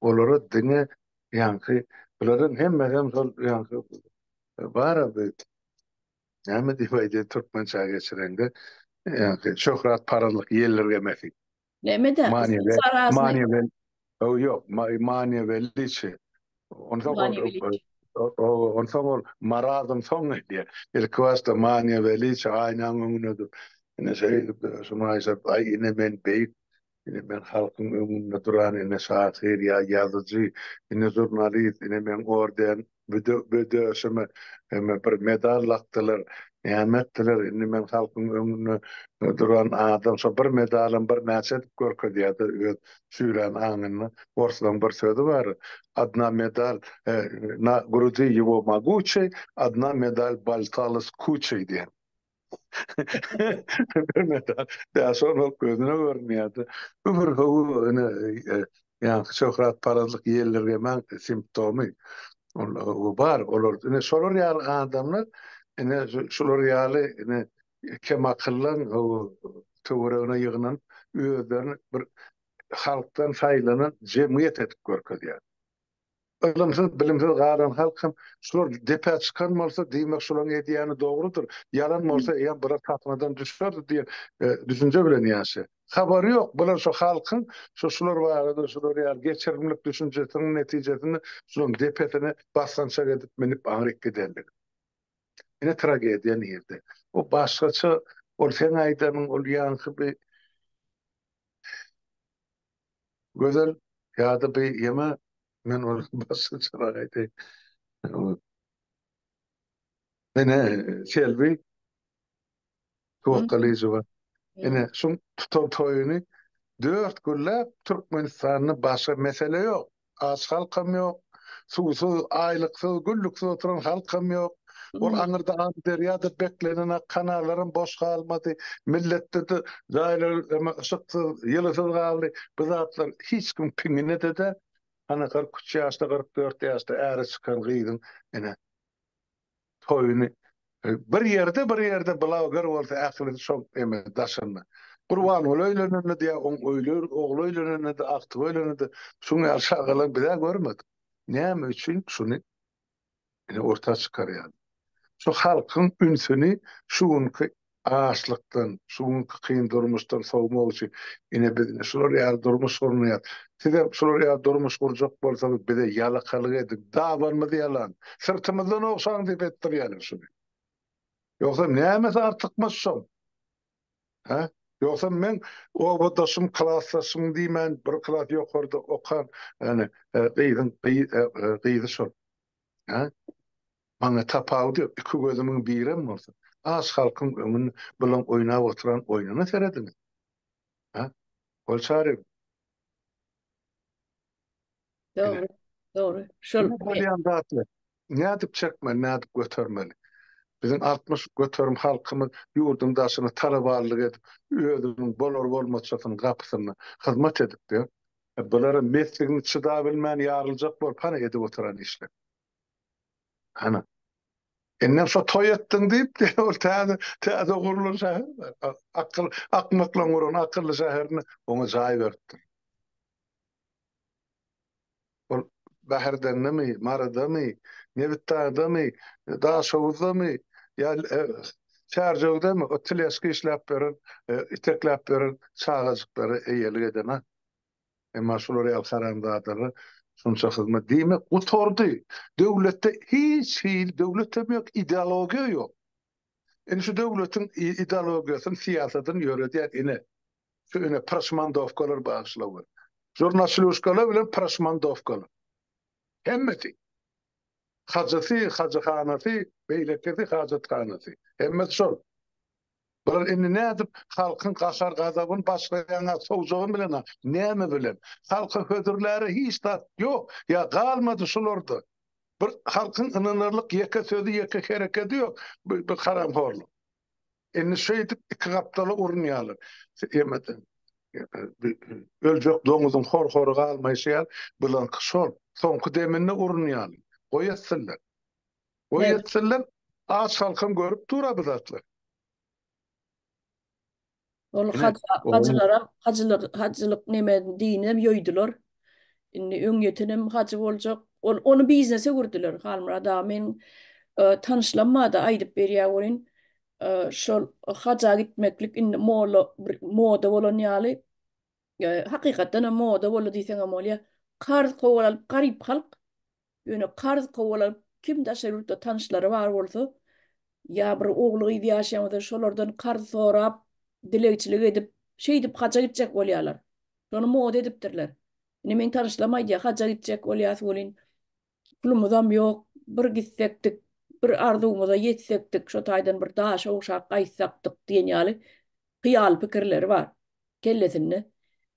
Olara diňe ýaňky, bularyň hemmesem şol ýaňky bar-a bir, näme diýip aýdaýyn türkmençä geçireňde, ýaňky şöhratparazlyk ýeldirgemesi. Näme-de? Maniýa, ýok, maniýa weliçi. Onsoň ol, onsoň ol marazm soň gelýär. Ilki başda maniýa weliçi aýnaň öňünde durup, ine şeýdip, şuny aýşap, aý ine men beýik, ine men halkyň öňünde duran ine şahyr ýa ýazyjy, ine žurnalist, ine meň orden Bödöşüme hemme bir medal dakdylar, näme etdiler, indi men halkyň öňünde duran adam, şo bir medalam bir näçe edip görkezýär-de öz çüýrän aňynda. Orslaryň bir sözi bar, Odna medal na grudi ýego moguçiý, odna medal boltalas kuçiý diýen. Bir medal. Ýa şol bolup gözüne görünýärdi. Bu bir höwür ine ýaňky şöhratparazlyk ýeldirgemäň simptomy. Ol bar olar ine şolar ýaly adamlar ine şular ýaly ine kemakyllaň töweregine ýygnanyp özlerini bir halkdan saýlanan jemgyýet edip görkezýär. Ylymsyz, bilimsiz galan halk hem şular depä çykan bolsa, diýmek şularyň edýäni dogrudyr, ýalan bolsa eýýäm bular sahnadan düşerdi diýen düşünje bilen ýaşaýar. Habary ýok, bular şu halkyň şu şular barada şular ýaly geçirimlik düşünjesiniň netijesinde şularyň depesine basgançak edip münüp aňryk gidenligi. Ine tragediýa nirde? O başgaça, ol seň aýdanyň ol ýaňky bir Gözel ýa-da bir ýeme men ony başgaçarak aýdaýyn. Ine Selbi Tuwakgalyjowa. Ine şuň tutan toýuny dört günläp Türkmenistanda başga mesele ýok. Aç halkam ýok. Suwsuz, aýlyksyz, günlüksiz oturan halkam ýok. Ol aňyrda Amyderýa-da beklenen ak kanallaram boş galmady. Milletde-de jaýlar yşyksyz, ýylysyz galdy. Bu zatlar hiç kim piňine-de-de, hany 43 ýaşda, 44 ýaşda äre çykan gyzyň ine toýuny bir ýerde bir ýerde bloger bolsa ählisi şol eme daşynda. Gurbanguly öýlenende diýä oň öýli ogly öýlenende de agtygy öýlenende şuň ýaly şagalaň bizä görmedik. Näme üçin şuny ine orta çykarýar. Şu halkyň ünsüni şu günki açlykdan, şu günki kyn durmuşdan sowmak üçin ine biz ine şular ýaly durmuş gurnaýarys. Sizem şular ýaly durmuş gurjak bolsaňyz bize ýalakalyk ediň, dabanymyzy ýalaň, syrtymyzdan ogşaň diýip etdirýärler şuny. Ýogsam nämesi artykmaç şoň? Hä? Ýogsam meň obadaşym, klasdaşym diýmän bir klas ýokarda okan ýani gyzyň gyzy şol. Hä? Maňa tapawudy ýok, iki gözümiň birem bolsa, aç halkyň öňünde bulaň oýnap oturan oýnuna serediň. Hä? Gol çaryp. Dogry, dogry. Şol bolýan zatlar. Nädip çekmeli, nädip götermeli? Biziň 60% halkymyz ýurduň daşyna talabanlyk edip, özüniň bolar-bolmaçasynyň gapysynda hyzmat edip ýör. Bulara mesligini çydabilmän ýaryljak bolup hany edip oturan işler. Hany. Indem şo toý etdiň diýip, ol täze täze gurlan şäher, akyl akmaklaryň guran akylly şäherinde oňa jaý beripdir. Ol Bäherdendemi, Marydamy, Nebitdagdamy, Daşoguzdamy ýa Çärjewdemi o teležka işläp beren, itekläp beren çagajyklara eýelik eden-a. Emma şular ýaly haramzadalara şunça hyzmat. Diýmek, gutardy. Döwletde hiç hili döwlet hem ýok, ideologiýa ýok. Indi şu döwletiň ideologiýasyny, syýasatyny ýöredýän ine, şu ine proşmandowkalar bagyşlaweri. Žurnaçlýuşkalar bilen proşmandowkalar. Hemmesi. Hajysy, hajyhanasy, beýlekisi, hajathanasy. Hemmesi şol. Bular indi nädip halkyň gahar-gazabyny başga ýaňa sowjagyny bilenok. Näme bilen? Halka hödürläre hiç zat ýok. Ýa galmady şularda. Bir halkyň ynanarlyk ýeke sözi, ýeke herekedi ýok bu haramhorlyk. Indi şeýdip iki gapdala urunýarlar. Öljek doňuzyň hor-hory galmaýşy ýaly, bulaňky şol. Soňky deminde urunýarlar. Goý etsinler. Goý etsinler, aç halkam görüp dur-a bu zatlary. Ol hajylaram, hajylyk, hajylyk neme dininem ýoýdular. Indi öň ýetenem hajy boljak. Ol ony biznese öwürdiler Halmyrat aga. Men e, tanyşlam bardy aýdyp berýär welin, e, şol haja gitmeklik indi molla bir moda bolan ýaly. E, hakykatdan hem moda boldy diýseňem bolýar. Karz kowalalyp garyp halk Ýöne karz kowalap kim daşary ýurtda tanyşlary bar bolsa, ýa bir ogly gyzy ýaşaýan bolsa şolardan karz sorap, dilegçilik edip, şeýdip haja gitjek bolýarlar. Şony moda edipdirler. Indi meň tanyşlarym aýdýar, haja gitjek bolýas welin, pulumyzam ýok, bir gitsekdik, bir arzuwymyza ýetsekdik, şo taýdan bir daşa ogşap gaýtsakdyk diýen ýaly hyýaly pikirleri bar kellesinde.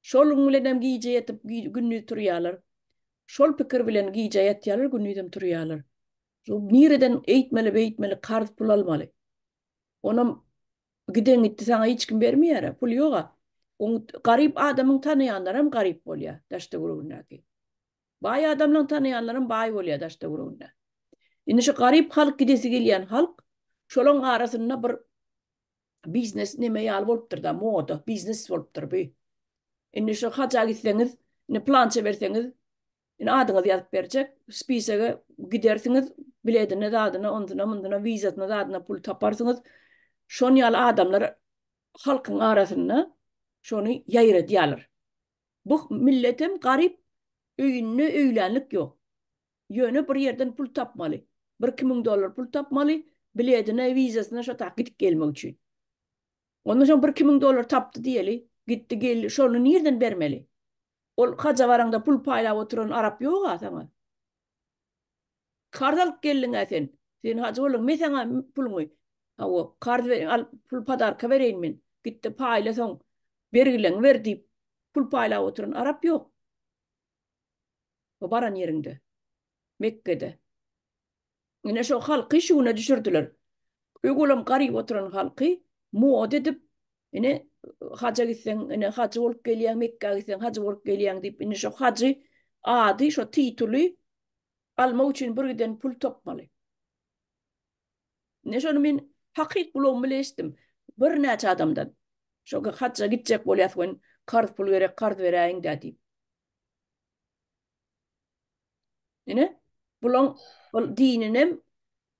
Şonuň bilenem gije ýatyp, gündiz turýarlar. Şol pikir bilen gije ýatýarlar, gündizem turýarlar. Nireden eýtmeli, beýtmeli karz pul almaly. Onam giden gitdi saňa hiç kim bermeýär, pul ýog-a. Oň garyp adamyň tanaýanlaram garyp bolýar daş-töweregindäki. Baý adamlaň tanaýanlaram baý bolýar daş-töwereginde. Indi şu garyp halk gidesi gelýän halk şolaň arasynda bir biznes neme ýaly bolupdyr-da, moda, biznes bolupdyr bu. Indi şu haja gitseňiz, indi plança berseňiz, indi adyňyzy ýazyp berjek, spisege gidersiňiz, biledine, zadyna, ondyna, mundyna, wizasyna, zadyna pul taparsyňyz. Şon ýaly adamlar halkyň arasynda şony ýaýradýarlar. Bu milletem garyp, öýünde öýlänlik ýok. Ýöne bir ýerden pul tapmaly. Bir 2000 dollar pul tapmaly, biledine, wizasyna şo tak gidip gelmek üçin. Ondan soň bir 2000 dollar tapdy diýeli, gitdi geldi, şony nirden bermeli? Ol haja baraňda pul paýlap oturan arap ýog-a saňa. Karz alyp geldiň-ä sen. Sen hajy bolduň, me saňa puluňy. Hawa, karz ber, al, pul podarka bereýin men. Gitdi paýla soň, bergileňi ber diýip, pul paýlap oturan arap ýok. O baran ýeriňde. Mekgede. Ine şo halky şu güne düşürdiler. Öňem garyp oturan halky moda edip, ine haja gitseň, ine hajy bolup gelýäň, Mekgä gitseň hajy bolup gelýäň diýip, indi şo hajy ady, şo tituly almak üçin bir giden pul topmaly. Ine şony men hakyt gulagym bile eşitdim. Birnäçe adamdan. Şo haja gitjek bolýas welin karz pul gerek, karz beräýiň-dä diýip. Ine, bulaň ol dininem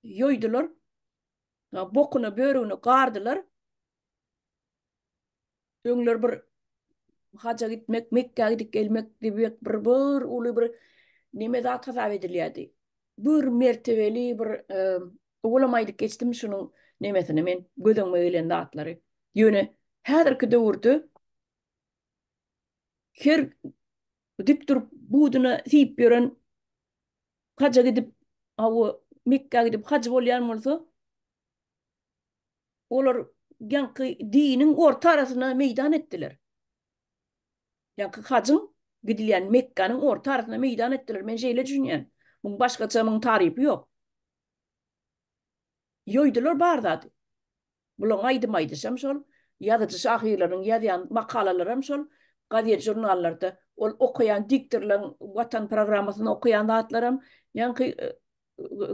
ýoýdular. Bokuna, börügine gardylar. Öňler bir haja gitmek, Mekgä gidip gelmek diýmek bir bir uly bir neme zat hasap edilýärdi. Bir mertebeli bir owalam aýdyp geçdim şunuň nemesini men göz öňüme gelen zatlary. Ýöne häzirki döwürde her dik durup buduna siýip ýören haja gidip, hawa, Mekgä gidip hajy bolýan bolsa, olar ýaňky diniň orta arasyna meýdan etdiler. Ýaňky hajyň gidilýän Mekgäniň orta arasyna meýdan etdiler. Men şeýle düşünýän. Muň başgaça muň tarypy ýok. Ýoýdular bar zady. Bulaň aýdym aýdyşam şol, ýazyjy-şahyrlaryň ýazýan makalalaram şol, gazet-žurnallarda ol okaýan diktorlaryň Watan programmasynda okaýan zatlaram, ýaňky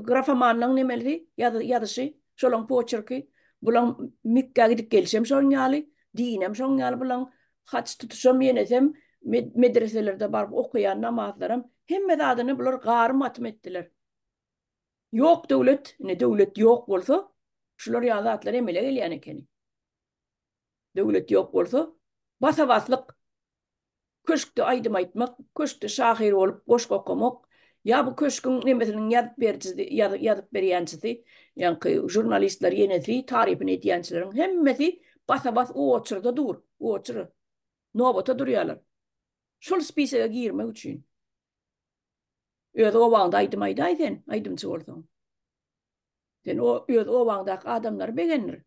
grafomanyň nemelisi, ýazyşy, şolaň poçerki, bulaň Mekgä gidip gelşem şoň ýaly, dinem şoň ýaly bulaň, haç tutuşam ýenesem, medreselerde baryp okaýan namazlaram, hemme zadyny bular garym-gatym etdiler. Ýok döwlet, ine döwlet ýok bolsa, şular ýaly zatlar emele gelýän ekeni. Döwlet ýok bolsa, basa-baslyk, köşkde aýdym aýtmak, köşkde şahyr bolup goşgy okamak, ýa bu köşküň nemesiniň ýazyp berijisi, ýazyp berýänçisi, ýaňky žurnalistler ýenesi, tarypyny edýänçileriň hemmesi basa-bas oçurda dur, oçur, nobata durýarlar. Şol spisege girmek üçin. Öz obaňda aýdym aýdaý sen, aýdymçy bolsaň. Sen o öz obaňdaky adamlary begendir.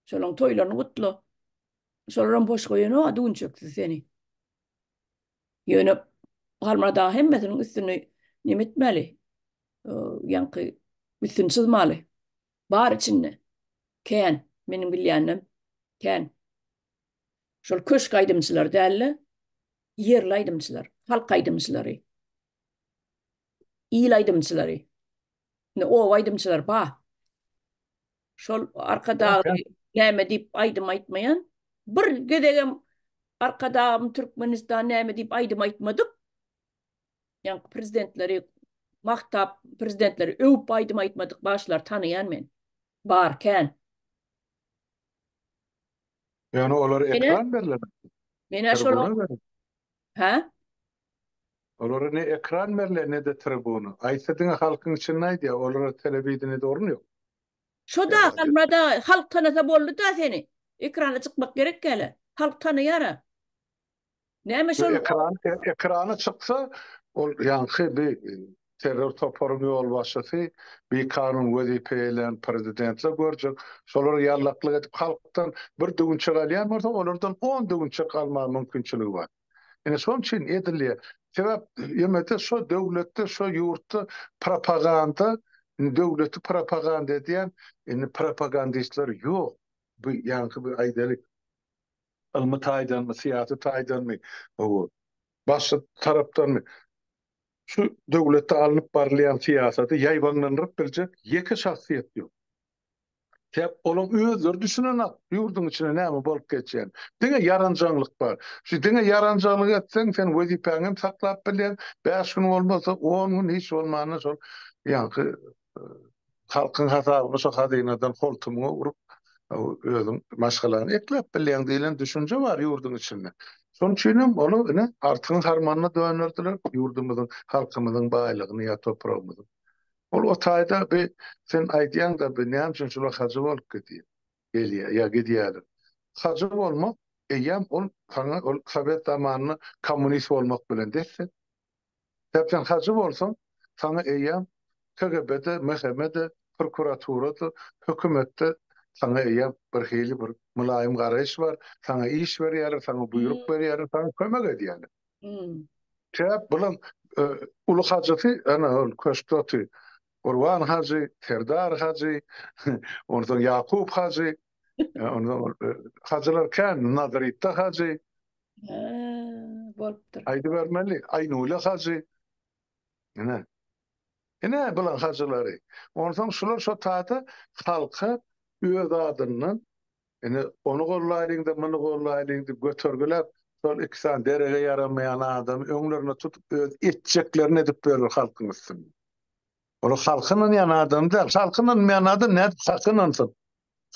Şolaň toýlaryny gutla. Şolaram boş goýanok düwünçeksiz seni. Ýöne Halmyrat aga hemmesiniň üstüni neme etmeli? Ýaňky üstüni çyzmaly. Bar içinde. Kän, meniň bilýänim kän. Şol köşk aýdymçylary däl-de, ýerli aýdymçylar, halk aýdymçylary, il aýdymçylary, indi oba aýdymçylary bar. Şol Arkadagly näme diýip aýdym aýtmaýan, bir gezegem Arkadagym Türkmenistan näme diýip aýdym aýtmadyk. Ýaňky prezidentleri magtap, prezidentleri öwüp aýdym aýtmadyk bagşylary tanaýan men. Bar, kän. Ýöne olara ekran berlen. Menä şol Hä? Olara ne ekran berlen, ne-de tribuna. Aýtsa diňe halkyň içinde aýdýar, olara telewideniýede orun ýok. Şo-da, Halmyrat aga, halk tanasa boldy-da seni. Ekrana çykmak gerek däl-ä. Halk tanaýar-a. Näme şol? Ekran ekrana çyksa, ol ýaňky bi terror toparyň ýolbaşçysy, bikanun wezipe eýelän prezidentler görjek. Şolar ýallaklyk edip halkdan bir düwünçek alýan bolsa, olardan on düwünçek almaga mümkinçiligi bar. Ine şonuň üçin edilýär. Sebäp ýemede şo döwletde, şo ýurtda propaganda, döwleti propaganda edýän indi propagandistler ýok. Bu ýaňky bir aýdaly Ylmy taýdanmy, syýasy taýdanmy, başga tarapdanmy, şu döwletde alnyp barylýan syýasaty ýaýbaňlandyryp biljek ýeke şahsyýet ýok. Sebäp olaň özleri düşünenok ýurduň içinde näme bolup geçýän. Diňe ýaranjaňlyk bar. Şu diňe ýaranjaňlyk etseň sen wezipäňi hem saklap bilýäň, bäş gün bolmasa on gün hiç bolmanda şol ýaňky Halkyň hasabyna şo hazynadan holtumyňa urup, özüň maşgalaňy ekläp bilýäň diýlen düşünje bar ýurduň içinde. Şonuň üçin hem olar ine artygyň harmanyna dönderdiler ýurdumyzyň, halkymyzyň baýlygyny ýa topragymyzyň. Ol o taýda bi sen aýdýaň-da bi näme üçin şular hajy bolup gidýär, gelýär ýa gidýärler. Hajy bolmak eýýäm ol saňa ol sowet zamanynda kommunist bolmak bilen des-deň. Sebäp sen hajy bolsaň, saňa eýýäm KGB-de, MHM-de, prokuraturada, hökümetde saňa eýýäm birhili bir mylaýym garaýyş bar, saňa iş berýärler, saňa buýruk berýärler, saňa kömek edýärler. Sebäp bulam. uly hajysy ana ol köşkde otyr. Gurban hajy, Serdar hajy, onsoň Ýakup hajy, onsoň hajylar kän, Nazyritde hajy. Hä, bolupdyr. Aýdybermeli, Aýnule hajy. Ine. Ine bulaň hajylary. Onsoň şular şo taýda halka öz adyndan ine ony gollaýlyň-da, muny gollaýlyň diýip götergiläp, şol iki sany derege ýaramaýan adamy öňlerine tutup öz etjeklerini edip ýörler halkyň üstünde. Olar halka ynanýan adam däl. Halka ynanmaýan adam nädip haka ynansyn?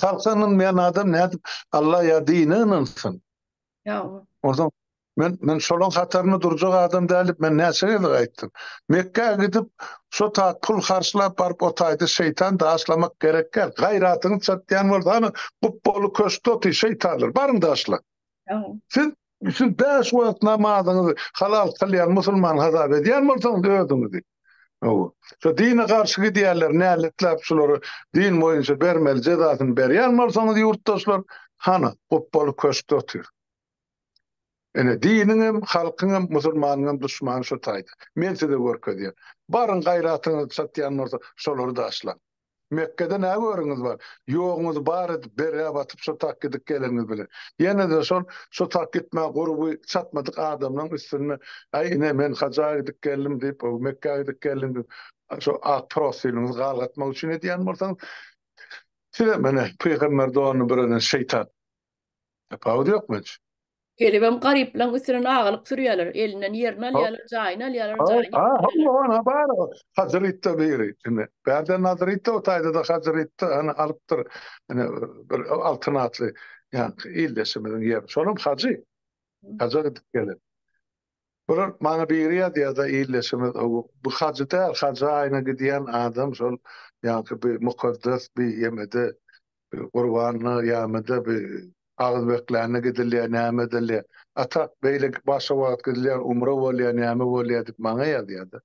Halka ynanmaýan adam nädip Alla ýa dine ynansyn? Ýa. Onsoň Men men şolaň hatarynda durjak adam däl diýip men näçe gezek aýtdym. Mekgä gidip şo tat pul harçlap baryp o taýda şeýtan daşlamak gerek däl. Gaýratyňyz çatýan bolsa hany gupbaly köşkde otyr şeýtanlar baryň daşlaň. Siz siz bäş wagt namazyňyzy halal kylýan musulman hasap edýän bolsaňyz özüňizi. Hawa. Şo dine garşy gidýänleri näletläp şulary din boýunça bermeli jezasyny berýän bolsaňyz ýurtdaşlar hany gupbaly köşkde otyr. Ine, diniňem, halkyňam, musulmanyňam duşmany şo taýda. Men size görkezýän. Baryň gaýratyňyz çatýan bolsa, şolary daşlaň. Mekgede nä görüňiz bar? Ýoguňyzy bar edip, bergä batyp şo tak gidip geleniňiz bilen. Ýene-de şol, şo tak gitmäge gurby çatmadyk adamlaň üstünde, Aý, ine, men haja gidip geldim diýip, Mekgä gidip geldim diýip, şo ak prostynyňyzy galgatmak üçin edýän bolsaňyz, sizem ine, pygamber donuny bürenen şeýtan. Tapawudy ýok mençe. Gelibem garyplaň üstünden agalyk sürýärler. Elinden ýerini alýarlar, jaýyny alýarlar, jaýyny Ha, hawa, bar. Hajyrytda biri. Indi bärde Nazyrytda o taýda-da Hajyrytda hany alypdyr. Ine bir altyn atly ýaňky ildeşimiziň ýeri. Şolam hajy. Haja gidip gelen. Bular maňa biri ýazýada ildeşimiz bu hajy däl hajy aýyna gidýän adam şol ýaňky bi mukaddes bi ýemede bi gurbanda ýamede bi agyz beklände gidilýär näme edilýär a tak beýle başga wagt gidilýär umra bolýar näme bolýar diýip maňa ýazýada.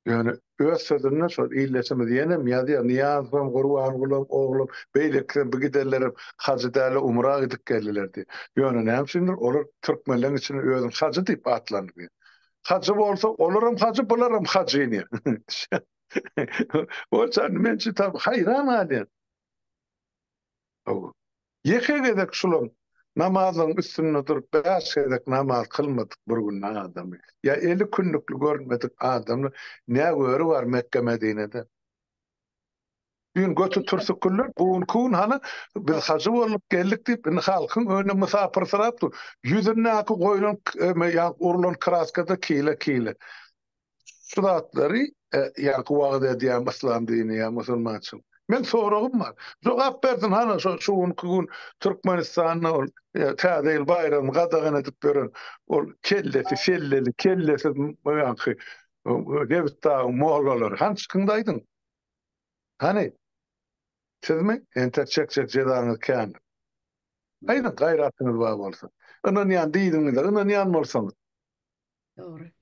Ýöne öz sözünde şol ildeşimiz ýenem ýazýar, Nyýazowam, Gurbangulam, oglam, beýlekisem, bu gidenlerem hajy däl-de umra gidip geldiler diýip. Ýöne näme üçindir olar türkmenleň içinde özüni hajy diýip atlandyrýar. Hajy bolsa olaram hajy, bularam hajy ine. Bolsa men şu haýran galýan. Hawa. Ýeke gezek şulaň namazlaryň üstünde durup bäş gezek namaz kylmadyk bir günde adamy, ýa eli kündükli görünmedik adamly nä göri bar Mekge-Medinede? Düýn göti türsükgüller, bu günki gün hany biz hajy bolup geldik diýip indi halkyň önünde mysapyrsyrap dur. Ýüzündäki goýlan ýa urlan kraska-da kile-kile. Şu zatlary ýaňky wagyz edýän yslam dini ýa musulmançylyk. Men soragym bar. Jogap bersin hany şo şu günki gün Türkmenistanda ol täze ýyl baýramyny gadagan edip ýören ol kellesi selleli kellesiz ýaňky Nebitdagyň mollalary. Hany çykyňda aýdyň. Hany? Sizmi? Entek çekjek jezaňyz kändir. Aýdyň gaýratyňyz bar bolsa. Ynanýan diniňize ynanýan bolsaňyz. Dogry.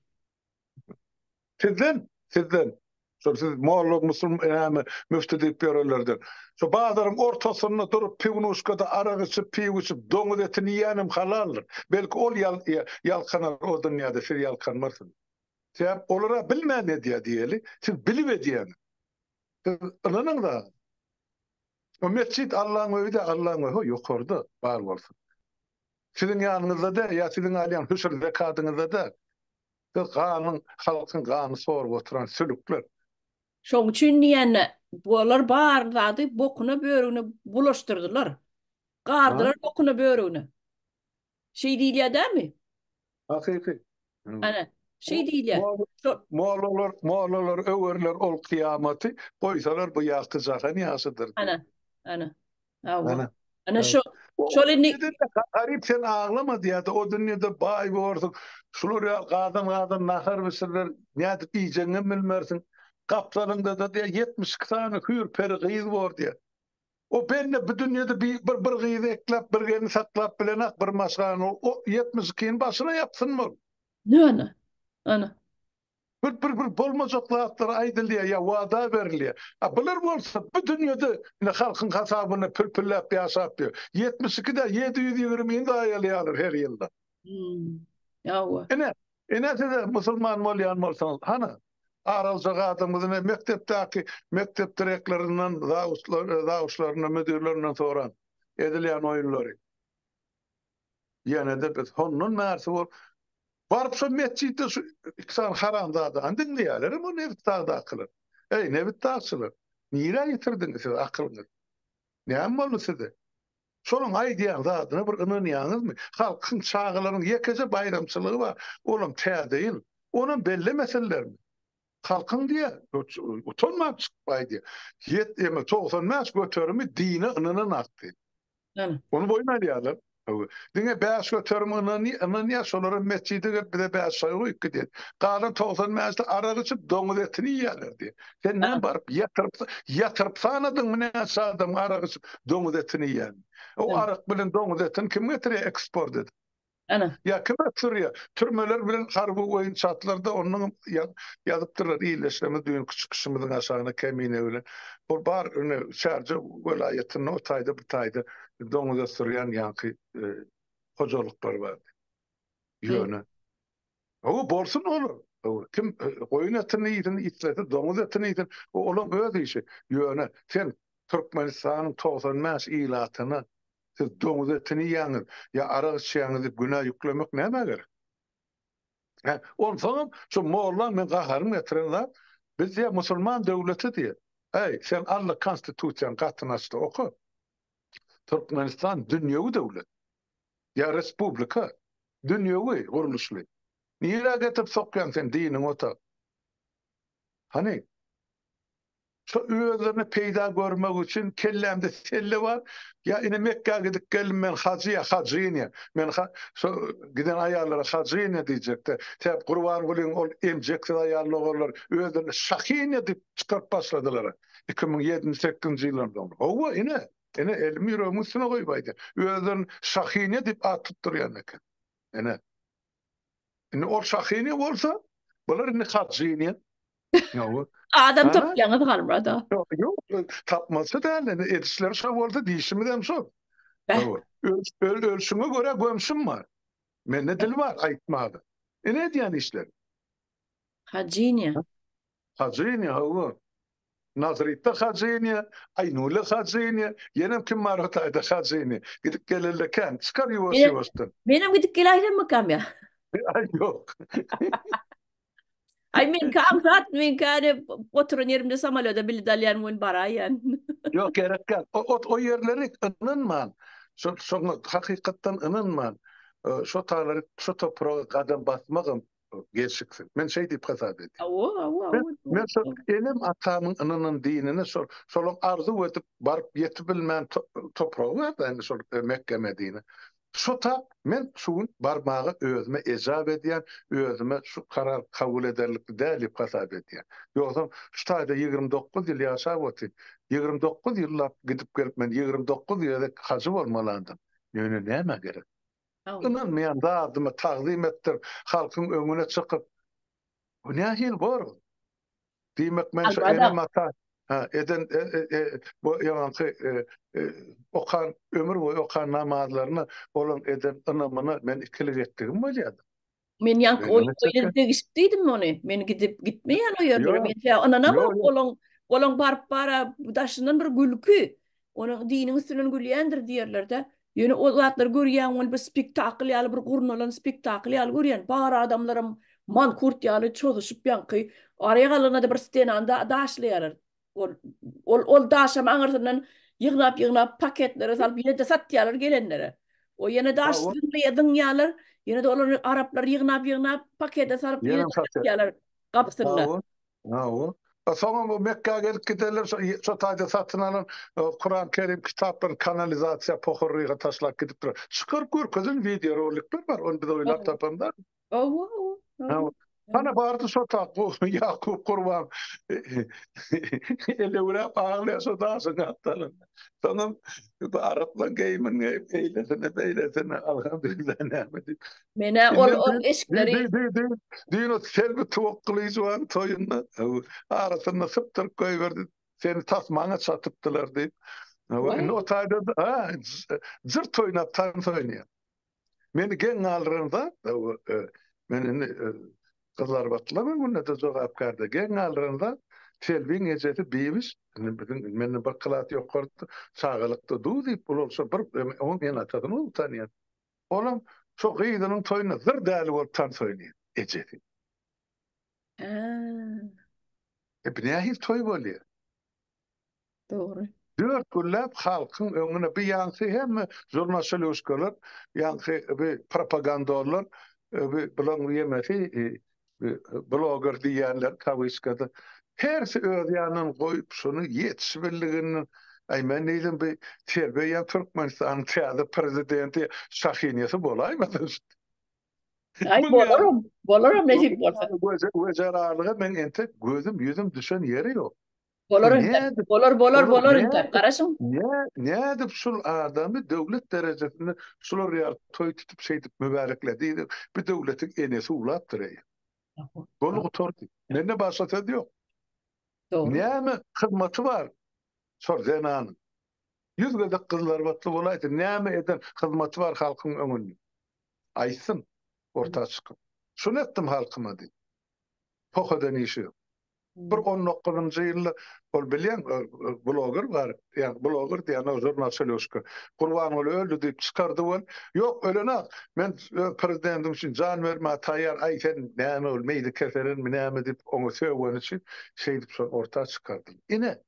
Sizden, sizden. Şol siz molla, musulm, näme, müfti diýip ýörenlerden. Şu bazaryň ortasynda durup piwnuşkada arak içip, piw içip, doňuz etini iýenem halaldyr. Belki ol ýalkanar o dünýäde, siz ýalkanmarsyňyz. Sebäp olar-a bilmän edýär diýeli, siz bilip edýäňiz. Siz ynanyň zada. O metjit Allaň öýi-dä, Allaň öýi ho ýokarda bar bolsa. Siziň ýanyňyzda däl, ýa siziň alýan hüşür zekadyňyzda däl. Siz ganyň, halkyň ganyny sorup oturan sülükler. Şoň üçin diýende, bular bar zady bokuna börügine bulaşdyrdylar. Gardylar bokuna börügine. Şeý diýilýär dälmi? Hakyky. Ana, şeý diýilýär. Mollalar, mollalar öwerler ol kyýamaty, goýsalar bu ýagty jahan ýagşydyr. Ana, ana. Hawa. Ana şo, şol indi garyp sen aglama diýýärdi. O dünýede baý borsuň. Şular ýaly gazan-gazan nahar bişiriler, nädip iýjegiňem bilmersiň. Gapdalyňda-da diýýär, 72 sany hüýr-peri gyz bor diýýär. O bende bu dünýede bir bir gyzy ekläp, bir gelni saklap bilenak bir maşgalany o 72-ni başyna ýapsyn bol. Ana, ana. Bir bir bir bolmajak zatlar aýdylýar ýa wada berilýär. A bular bolsa bu dünýede ine halkyň hasabyna pül-pülläp ýaşap ýör. 72 däl 720-ni zaýalaýarlar her ýylda. Hawa. Ine. Ine size musulman bolýan bolsaňyz, hany, ar aljak adamyňyz ine mekdepdäki mekdep direklerinden, zawuçlaryndan, müdirlerinden soraň edilýän oýunlary. Ýene-de biz hondan bärsi bolup, baryp şo metjitde şu iki sany haramzadany diňleýärlerem o Nebitdagdakylar. Eý, nebitdagçylar, nirä ýitirdiňiz siz akylyňyzy? Näme boldy size? Şolaň aýdýan zadyna bir ynanýaňyzmy? Halkyň, çagalaryň ýekeje baýramçylygy bar, olam Täze ýyl. Onam bellemesinlermi? Halkyň diýýär, utanman çykyp aýdýar. Ýet, eme, 95 göterimi dine ynananak diýip. Ony boýun alýarlar. Diňe 5% ynanýar, şolaram metjide gelip bize bäş çaý guýup gidýär. Galan 95-de arak içip doňuz etini iýýärler diýýär. Sen näme baryp ýatyryp ýatyryp sanadyňmy näçe adam arak içip doňuz etini iýýänini? O arak bilen doňuz etini kim getirýär eksport edip? Ana. Ýa kim ösdürýär? Türmeler bilen harby oýun çatlarda onnoňam ýazypdyrlar ildeşlerimiz düýnki çykyşymyzyň aşagyna Kemine bilen. Ol bar ine Şarja welaýatynda o taýda bu taýda doňuz ösdürýän ýaňky hojalyklar bar. Ýöne Hawa bolsun olar. Kim goýun etini iýsin, islese doňuz etini iýsin, o olaň öz işi. Ýöne sen Türkmenistanyň 95 ilatyna siz doňuz etini iýýäňiz ýa arak içýäňiz diýip günä ýüklemek nämä gerek? Hä, onsoňam şu mollaň meň gaharymy getiren zat, biz diýýär musulman döwleti diýýär. Äý, sen al-da konstitusiýany gatyny aç-da oka. Türkmenistan dünýewi döwlet. Ýa respublika. Dünýewi gurluşly. Nirä getirip sokýaň sen diniňi ota? Hany? Şo özlerine peýda görmek üçin kellämde selle bar. Ýa ine Mekgä gidip geldim men hajy ýa hajyny. Men şo giden aýallara hajyny diýjekde. Sebäp Gurbangulyň ol emjeksiz aýalyny ogurlar özlerine şahyny diýip çykaryp başladylar. 2007-nji sekizinji ýyllardan soňra. Hawa ine. Ine elimi ýüregimiň üstüne goýup aýdýan. Özlerini şahyny diýip at tutdurýan eken. Ine. Indi ol şahyny bolsa, bular indi hajyny. Ýok. Adam tapýaňyz Halmyrat aga. Ýok, ýok, tapmasy däl, indi edişleri şo bolsa, diýşimiz hem şol. Ýok. Öl, ölşüňe görä gömşüm bar. Mende dil bar aýtmaga. Ine edýän işleri. Hajyny. Hajyny, hawa. Nazrytda Hajyny, Aýnule Hajyny, ýenem kim bar o taýda Hajyny. Gidip geleli kän, çykar ýuwaş-ýuwaşdan. Menem gidip geläýsemmikam ýa? Aý ýok. Aý meňki aňsat, meňki hany oturan ýerimde samolýoda bilet alýan welin baraýýan. Ýok gerek däl. O o ýerleri ynanman, şo şoňa hakykatdan ynanman, şo taýlary şo topraga gadam basmagam gelşiksiz. Men şeý diýip hasap edýän. Hawa, hawa, hawa. Men şol enem atamyň ynanan dinine şol şolaň arzuw edip baryp ýetibilmän topragy bar-da indi şol Mekge Medine. Şo tap men şu gün barmaga özüme ejap edýän, özüme şu karar kabul ederlikli däl diýip hasap edýän. Ýogsam şu taýda 29 ýyl ýaşap otyryn. 29 ýyllap gidip gelip men 29 gezek hajy bolmalandym. Ýöne nämä gerek? Ynanmaýan zadyma tagzym etdirip, halkyň öňüne çykyp, bu nähili bor? Diýmek men şu enem-ata eden bu ýaňky okan ömür boýy okan namazlaryna olaň eden ynamyna men ikilik etdigim bolýar-da. Men ýaňky o ýerde degişip diýdim ony. Men gidip gitmeýän o ýerlere. Men tä ynanamok olaň olaň baryp bara daşyndan bir gülki. Onuň diniň üstünden gülýändir diýerler-de. Ýöne o zatlary görýäň ol bir spektakl ýaly bir gurnalan spektakl ýaly görýän. Bar adamlaram mankurt ýaly çozuşyp ýaňky aýagalynada bir stenany daşlaýarlar. Ol ol ol daşam aňyrsyndan ýygnap ýygnap paketlere salyp ýene-de satýarlar gelenlere. O ýene daş zyňýarlar, ýene-de olary araplar ýygnap ýygnap pakete salyp ýene-de satýarlar gapysynda. Hawa. Soňam bu Mekgä gelip giderler, şo şo taýda satyn alan Kuran Kerim kitaplaryny kanalizasiýa pohorryga taşlap gidipdirler. Çykaryp görkezen wideorolikler bar, ony biz oýlap tapan däl. Hawa, hawa. Hana bardy şo tak bu Ýakup Gurban elewräp aglaýar şo daşyň gapdalynda. Soňam bu araplaň geýimini geýip eýlesine beýlesine alhamdulillah näme diýip. Menä ol ol eşikleri Düýn o Selbi Tuwak Gylyjowanyň toýunda arasynda sypdyryp goýberdi. Seni tas maňa çatypdylar diýip. Indi o taýda ha jyrt oýnap tans oýnaýar. Meni geň galdyran zat. Men indi gyzlarbatlylar öňünde-de jogapkär-de. Geň galdyran zat, Selbiň ejesi Bibiş, indi biziň menden bir klas ýokarda, çagalykda duz diýip ulalşa bir onuň ene-atasyny gowy tanýan. Olam şo gyzynyň toýunda zyr däli bolup tans oýnaýar, ejesi. Hä. E bu nähili toý bolýar? Dogry. Dört günläp halkyň öňüne bu ýaňky hemme zurnaçylýuşkalar, ýaňky bu propagandorlar, bu bulaň ýemesi bloger diýýänler kawyçkada hersi öz ýanyndan goýup şuny ýetişibildiginden aý men diýdim bu Serbiýa ýa Türkmenistanyň täze prezidenti şahinýasy bolaýmasyn şu. Aý bolaram, bolaram nesip bolsa. Wejerarlyga meň entek gözüm ýüzüm düşen ýeri ýok. Bolar entek. Bolar, bolar, bolar entek. Garaşyň. Nädip şul adamy döwlet derejesinde şular ýaly toý tutup şeýdip mübärekledi bu döwletiň enesi uwlapdyr eýýäm. Boldy gutardy. Mende başga söz ýok. Dogry. Näme hyzmaty bar şol zenanyň? Ýüz gezek gyzlarbatly bolaýsyn näme eden hyzmaty bar halkyň öňünde? Aýtsyn orta çykyp. Şuny etdim halkyma diýip. Poh eden işi ýok. Bir on dokuzynjy ýylda ol bilýäň bloger bar, ýa bloger diýýän o žurnal Şelýuşka. Gurbanguly öldi diýip çykardy ol. Ýok, ölenok. Men öz prezidentim üçin jan bermäge taýýar. Aý sen näme ol meýdi keselenmi näme diýip oňa sögeni üçin şeýdip şony orta çykardylar. Ine,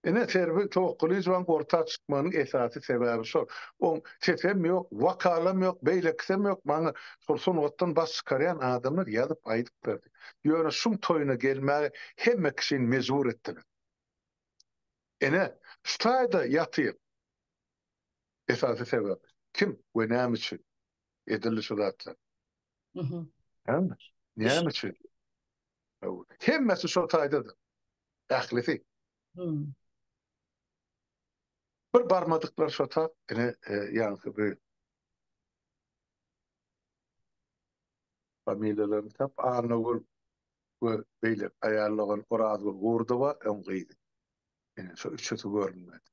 Ine Serwi Towakgulyjowaň orta çykmagynyň esasy sebäbi şol. Oň sesem ýok, wokalam ýok, beýlekisem ýok. Maňa şol sungatdan baş çykarýan adamlar ýazyp aýdyp berdi. Ýöne şuň toýuna gelmäge hemme kişini mejbur etdiler. Ine, şu taýda ýatyr esasy sebäp. Kim we näme üçin edildi şu zatlar? Näme? Näme üçin? Hemmesi şo taýdadyr. Ählisi. Bir barmadyklar şo tak, ine ýaňky bu familiýalaryny tap, Annagül we beýleki aýal dogan Orazgül Gurdowa, öň gyzy. Ine şo üçüsi görünmedi.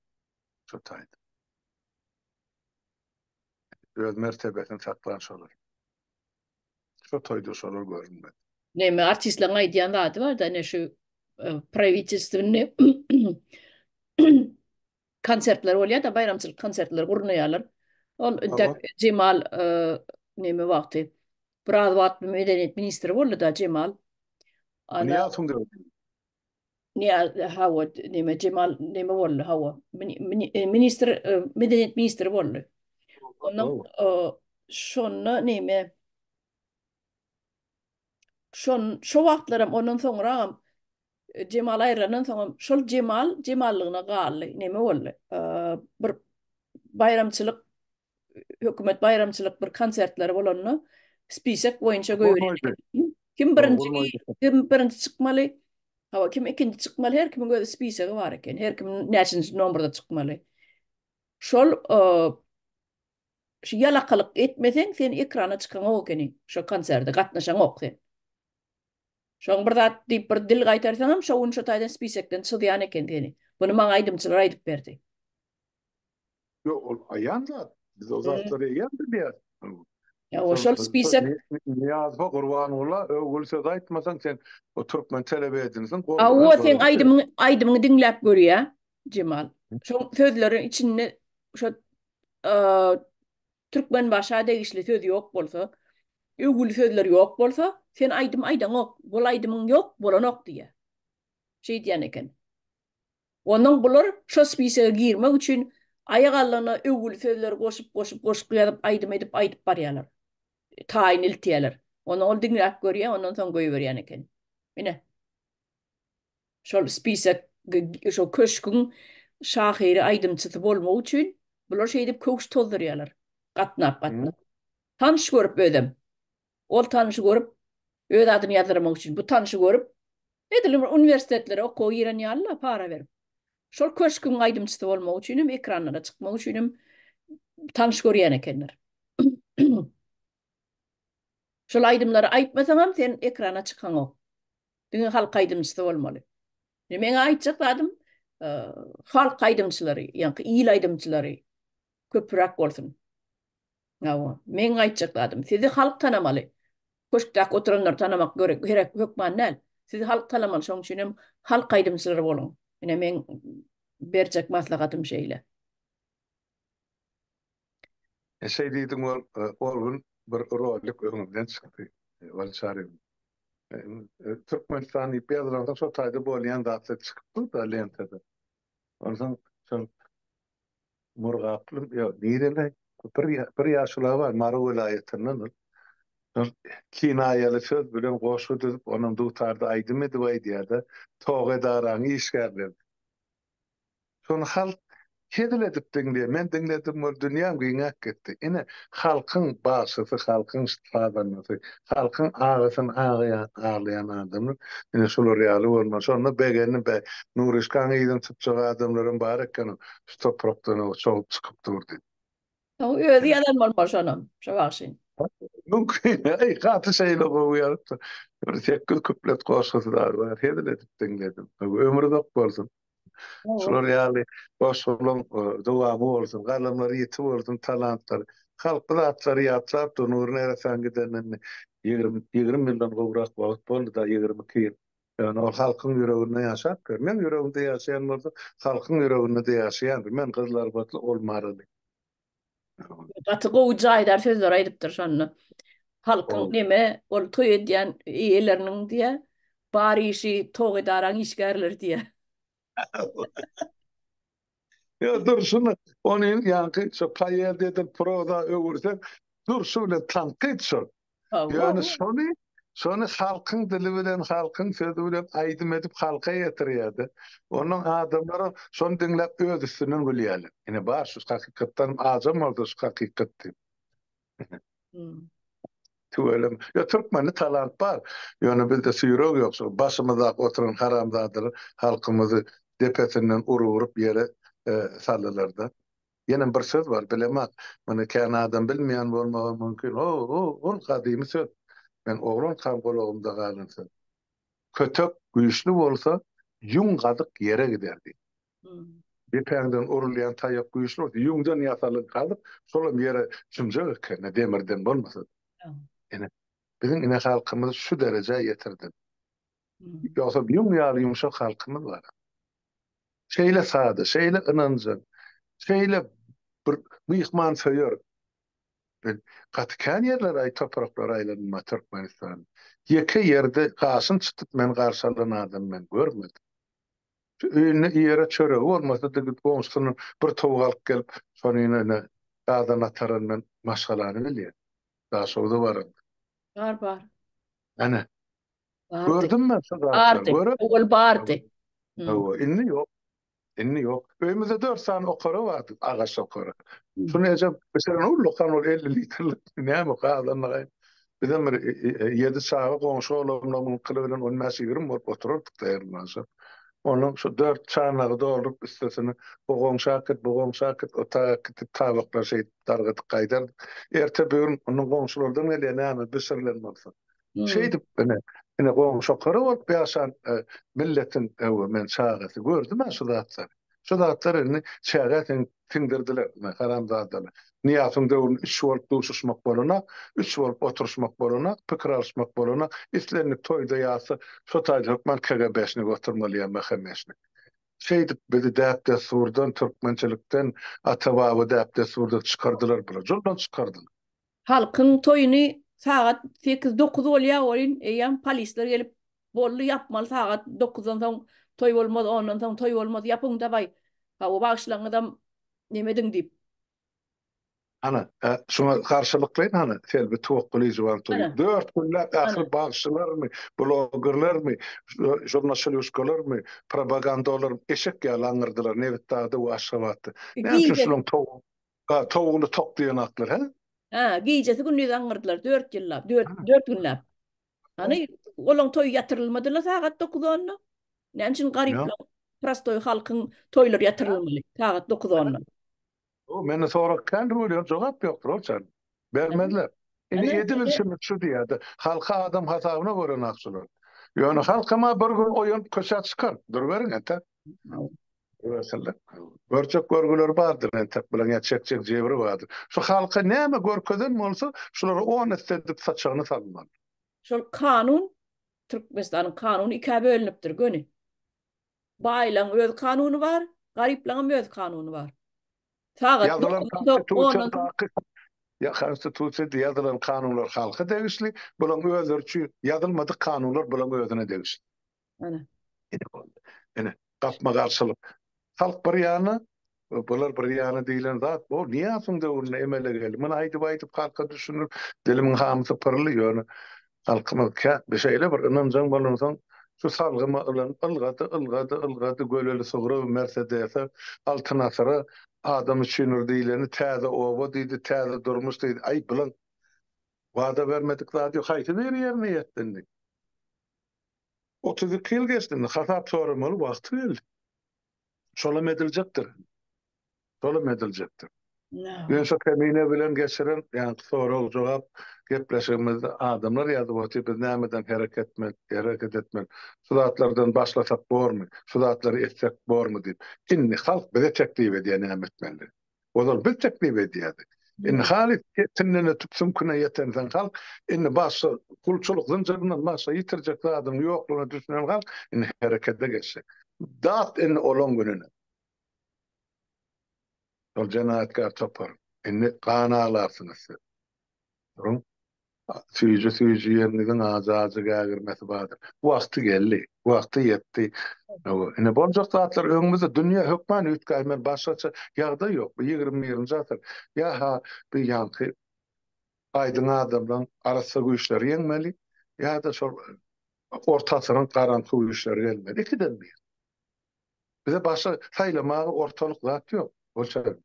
Şo taýda. Öz mertebesini saklan şolar. Şo toýda şolar görünmedi. Neme artistleriň aýdýan zady bar-da, ine şu prawitelstwny konsertler bolýar-da, baýramçylyk konsertleri gurnaýarlar. Ol intäk Jemal neme wagty biraz wagt medeniýet ministri boldy-da Jemal. Ana Nyýazowyň döwründe. Niýaz hawa neme Jemal neme boldy hawa ministr medeniýet ministri boldy. Ondan şonda neme şon şo wagtlaram ondan soňragam Jemal aýrylandan soňam şol Jemal Jemallygyna galdy. Neme boldy? Bir baýramçylyk hökümet baýramçylyk bir konsertleri bolanda spisek boýunça goýberýär. Kim birinji kim birinji çykmaly, hawa kim ikinji çykmaly, her kimiň öz spisegi bar eken. Her kim näçinji nomerda çykmaly. Şol şu ýalakalyk etmeseň, sen ekrana çykaňok ekeniň. Şo konserde gatnaşaňok sen. Şoň bir zat diýip bir dil gaýtarsaňam, şo gün şo taýdan spisekden çyzýan eken seni. Muny maňa aýdymçylar aýdyp berdi. Ýok, ol aýan zat. Biz o zatlary eýýäm bilýäris. Ýa o şol spisek Nyýazowa, Gurbangula öwgüli söz aýtmasaň sen o türkmen telewideniýesiniň goluna. Hawa, seň aýdymyňy aýdymyňy diňläp görýä, Jemal. Şoň sözleriň içinde şo Türkmenbaşa degişli söz ýok bolsa, öwgüli sözler ýok bolsa, sen aýdym aýdaňok, bol aýdymyň ýok, bolanok diýýä. Şeýdýän eken. Onnoň bular şo spisege girmek üçin aýak aldyna öwgüli sözleri goşup-goşup goşgy ýazyp aýdym edip aýdyp barýarlar. Taýyn iltýärler. Onnoň ol diňläp görýär, ondan soň goýberýän eken. Ine. Şol spisek şo köşgüň şahyry aýdymçysy bolmak üçin bular şeýdip köwüş tozdurýarlar. Gatnap-gatnap. Tanyş görüp özem. Ol tanyşy görüp, öz adyny ýazdyrmak üçin bu tanyşy görüp, edil bir uniwersitetlere okuwa giren ýaly-la para berip. Şol köşgüň aýdymçysy bolmak üçin hem, ekranlara çykmak üçin hem tanyş görýän ekenler. Şol aýdymlary aýtmasaňam sen ekrana çykaňok. Diňe halk aýdymçysy bolmaly. Meň aýtjak zadym, halk aýdymçylary, ýaňky il aýdymçylary köpüräk bolsun. Hawa, meň aýtjak zadym, sizi halk tanamaly. Köşkdäki oturanlary tanamak gerek, gerek hökman däl. Sizi halk tanamaly, şonuň üçin hem halk aýdymçylary boluň. Ine meň berjek maslahatym şeýle. E şeý diýdiň ol ol gün bir rolik öňümden çykdy. Ol çaryň. Türkmenistan diýip ýazylansoň şo taýda bolýan zatlar çykyp dur-da lentada. Onsoň şol Murgaply ýok nireli bir bir ýaşula bar Mary welaýatyndan ol. Şol kinaýaly söz bilen goşgy düzüp onam dutarda aýdym edip aýdýar-da tok edaraň işgärleri. Şony halk hezil edip diňleýär. Men diňledim weli dünýäm giňäp gitdi. Ine, halkyň bagşysy, halkyň sazandasy, halkyň agysyny aglaýan, aglaýan adamlar ine şular ýaly bolmaly. Şonda begendim, bäý, Nuryşkaň yzyny tutjak adamlaram bar eken-ow, şu toprakdan-ow çogup çykyp dur diýip. Soň özi ýazan bolmaly şonam, şo bagşyny. Mümkin, eý, gaty şeýle gowy ýazypdyr. Bir sekiz kuplet goşgusy dagy bar, hezil edip diňledim. Ömri uzak bolsun. Şular ýaly goşgularyň e, dowamy bolsun, galamlary ýiti bolsun, talantlary. Halk bu zatlary ýatlap dur, Nury Neresäň gideninden 20, 20 ýyldan gowrak wagt boldy-da, 22 ýyl. Ýöne ol halkyň ýüreginde ýaşap ýör. Meň ýüregimde ýaşaýan bolsa, halkyň ýüreginde-de ýaşaýandyr. Men gyzylarbatly, ol maryly. Gaty gowy jaýdar sözler aýdypdyr şonda. Halkyň neme ol toý edýän eýeleriniň diýä, bar işi tok edaraň işgärleri diýä. Ýa durşuny ony ýaňky şo poeziýadan proza öwürseň durşy bilen tankyt şol. Ýöne şony şony halkyň dili bilen, halkyň sözi bilen aýdym edip halka ýetirýärdi. Ondan adamlar şony diňläp öz üstünden gülýärler. Ine bar şu hakykatdan ajam bolsa şu hakykat diýip. Hmm. Tüweleme. Ýa türkmende talant bar. Ýöne bizde süýrek ýok. Şu başymyzdaky oturan haramzadalar halkymyzy depesinden urup-urup ýere e, saldylar-da. Ýenem bir söz bar, bilemok. Muny kän adam bilmeýän bolmagy mümkin. O, o, ol gadymy söz. Men oglankam gulagymda galan söz. Kötek güýçli bolsa, ýüň gazyk ýere gider diýip. Hmm. Depäňden urulýan taýak güýçli bolsa, ýüňden ýasalan gazyk şolam ýere çümjek eken, demirden bolmasa. Ine, biziň ine halkymyz şu derejä ýetirdi. Hmm. Ýogsa ýüň ýaly ýumşak halkymyz bar. Şeýle sada, şeýle ynanjaň, şeýle bir myhmansöýer. Men gaty kän ýerlere aý topraklara aýlandym a Türkmenistanda. Ýeke ýerde gaşyny çytyp meni garşy alan adam men görmedim. Şu öýünde iýere çöregi bolmasa-da gidip goňşusyndan bir towuk alyp gelip, şony ine gazan ataran men maşgalany bilýän. Daşogza baramda. Bar bar. Ene. Bardy. Gördüm ben şu zatlary. Bardy. Görüp. Owal bardy. Hmm. Hawa, indi ýok. Indi ýok. Öýümizde 4 sany okara bardy, agaç okara. Hmm. Şuny ejem bişiren ullakan ol 50 litrlik näme gazanlygy. Bizem bir 7 çaga goňşy olanlaryň kyly bilen 15-20 bolup oturardyk da ýerine. Onuň şu 4 çanagy dolduryp üstesine bu goňşy äkit, bu goňşy äkit, o taý äkit diýip tabaklar şeýdip dargadyp gaýdardyk. Erte bir gün onuň goňşulardan gelýär näme bişirilen bolsa. Hmm. Şeýdip ine, ine goňşokara bolup ýaşan e, milletiň ewe men çagasy gördüm ben şu zatlary. Şu zatlar indi çägä siň, siňdirdiler ine haramzadalar. Nyýazowyň döwründe üç bolup duşuşmak bolanak, üç bolup oturyşmak bolanak, pikir alyşmak bolanak, islendik toýda ýatsa şo taýda hökman KGB-şnik oturmaly ýa MHM-şnik. Şeýdip bizi däp-dessurdan, türkmençilikden, ata-baba däp-dessurdan çykardylar bular. Juldan çykardylar. Halkyň toýuny sagat sekiz-dokuz bolýar welin, eýýäm polisler gelip, boldy ýapmaly sagat dokuzdan soň toý bolmaz, ondan soň toý bolmaz, ýapyň dawaý, hawa bagyşlaňyzam neme ediň diýip. Hany, şuňa garşylyklaýyn hany, Selbi Tuwakgylyjowaň toýy. Hany. Dört günläp ähli Hany. bagşylarmy, blogerlermi, žurnaşylýuşkalarmy, propagandolarmy eşek ýaly aňyrdylar Nebitdagda we Aşgabatda. Näme üçin Gije şulaň towugy Ha, towugyny tok diýen aklar, hä? Ha, gijesi gündiz aňyrdylar 4 ýyllap, 4 4 günläp. Hany olaň toýy ýatyrylmadyla sagat 9-onda? Näme üçin garyplaň, prostoý halkyň toýlary ýatyrylmaly sagat 9-onda? O, mende sorag kändir bolýar, jogap ýokdur ol çan. Bermezler. Indi edibilşimiz şu diýýärdi. Halky adam hasabyna gören şular. Ýöne halkam-a bir gün oýanyp köçä çykar. Duruberiň entek. Görseler, görjek görgüleri bardyr entek bilen ýa çekjek jebri bardyr. Şu halka näme görkezen bolsa, şulara on esse edip saçagyny salmaly. Şol kanun Türkmenistanyň kanuny ikä bölünipdir göni. Baýlaň öz kanuny bar, garyplaňam öz kanuny bar. Sagat Ýazylan 9-da 10-dan konstitusiýadaky ýa konstitusiýada ýazylan kanunlar halka degişli, bulaň özleri üçin ýazylmadyk kanunlar bulaň özüne degişli. Ana. Ine boldy. Ine, gapma-garşylyk. Halk bir ýana, bular bir ýana diýlen zat bu Nyýazowyň döwründe emele geldi. Muny aýdyp-aýdyp halka düşündirip, dilimiň hamysy pyrly, ýöne halkymyz kä şeýle bir ynanjaň bolansoň, şu salgyma ylanyp ylgady, ylgady, ylgady, göleli sygra, Mersedese, Altyn asyra, adam üçindir diýleni, täze oba diýdi, täze durmuş diýdi. Aý, bulaň wada bermedik zady ýok, haýsy biri ýerine ýetdi indi? 32 ýyl geçdi indi hasap soramaly wagty geldi. Şolam ediljekdir. Şolam ediljekdir. Men şo Kemine bilen geçiren ýaňky sorag-jogap gepleşigimizde adamlar ýazyp otyr, biz nämeden hereket etmeli, hereket etmeli, şu zatlardan başlasak bormy, şu zatlary etsek bormy diýip. Indi halk bize teklip edýär näme etmelidigini. Ozal biz teklip edýärdik. Indi halys etinden ötüp süňküne ýetensoň halk, indi başga gulçulyk zynjyryndan başga ýitirjek zadynyň ýoklugyna düşünen halk indi herekete geçjek. Dat indi olaň gününe. Şol jenaýatkär topar. Indi gan aglarsyňyz siz. Duruň. Süýji-süýji ýeriňiziň ajy-ajy gägirmesi bardyr. Wagty geldi, wagty ýetdi. Indi boljak zatlar öňümizde, dünýä hökman üýtgäýmeli, başgaça ýagdaý ýok. Bu ýigrimi birinji asyr. Ýa-ha bir ýaňky aýdyň adamlaryň arassa güýçleri ýeňmeli, ýa-da şol orta asyryň garaňky güýçleri gelmeli. Ikiden biri. Bize başga saýlamaga ortalyk zat ýok. Bolçar.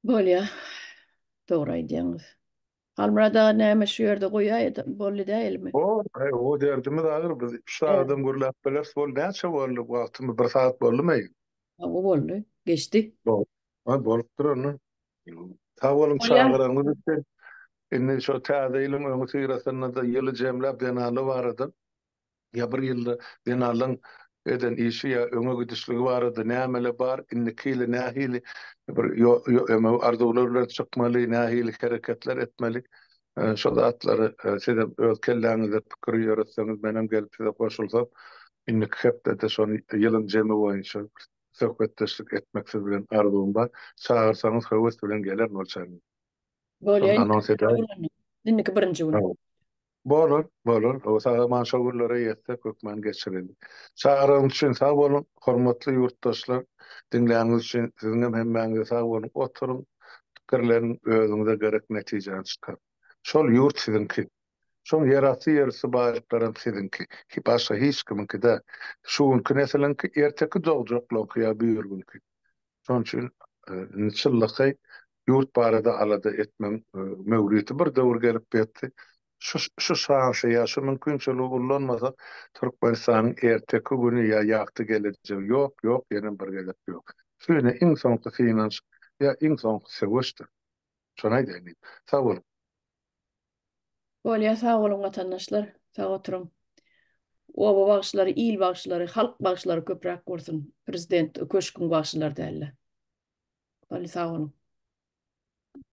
Bolýa. Dogry aýdýaňyz. Halmyrat aga näme şu ýerde goýaýda boldy dälmi? O, o derdimiz agyr biz üç sagadam gürläp bileris bol näçe boldy wagtymyz bir sagat boldumy? Hawa boldy. Geçdi. Bol. Ha bolupdyr onda. Sag boluň çagyranyňyz üçin. Indi şo täze ýylyň öňüsyrasynda-da ýyly jemläp zenanlar barada ýa bir ýylda zenanlaryň eden işi ýa öňe gidişligi barada nämele bar, indiki ýyly nähili bir arzuwlar bilen çykmaly, nähili hereketler etmeli, şo zatlary sizem öz kelläňizde pikir ýöretseňiz, menem gelip size goşulsam, indiki hepdede şony ýylyň jemi boýunça söhbetdeşlik etmek siz bilen arzuwym bar. Çagyrsaňyz höwes bilen gelerin ol çaga. Bolýa, indiki birinji gün. Bolar, bolar. O sag-aman şo günlere ýetsek hökman geçireli. Çagyranyňyz üçin sag boluň, hormatly ýurtdaşlar. Diňläniňiz üçin siziňem hemmäňize sag boluň. Oturyň, pikirleniň, özüňize gerek netijäni çykaryň. Şol ýurt siziňki. Şoň ýerasty, ýerüsti baýlyklaram siziňki. Başga hiç kimiňki däl. Şu günki nesiliňki, erteki dogjaklaryňky ýa büýrgünki. Şonuň üçin indi çynlakaý ýurt barada alada etmegiň möwriti bir döwür gelip ýetdi. Şu şu şansy ýa şu mümkinçiligi ullanmasak, Türkmenistanyň erteki güni ýa ýagty gelejegi ýok, ýok, ýenem bir gezek ýok. Şu ine iň soňky synanyşyk ýa iň soňky söweşdir. Şony aýdaýyn diýdim. Sag boluň. Bolýa sag boluň watandaşlar sag oturyň. Oba bagşylary, il bagşylary, halk bagşylary köpräk bolsun. Prezident köşküň bagşylary dälde. Boldy sag boluň.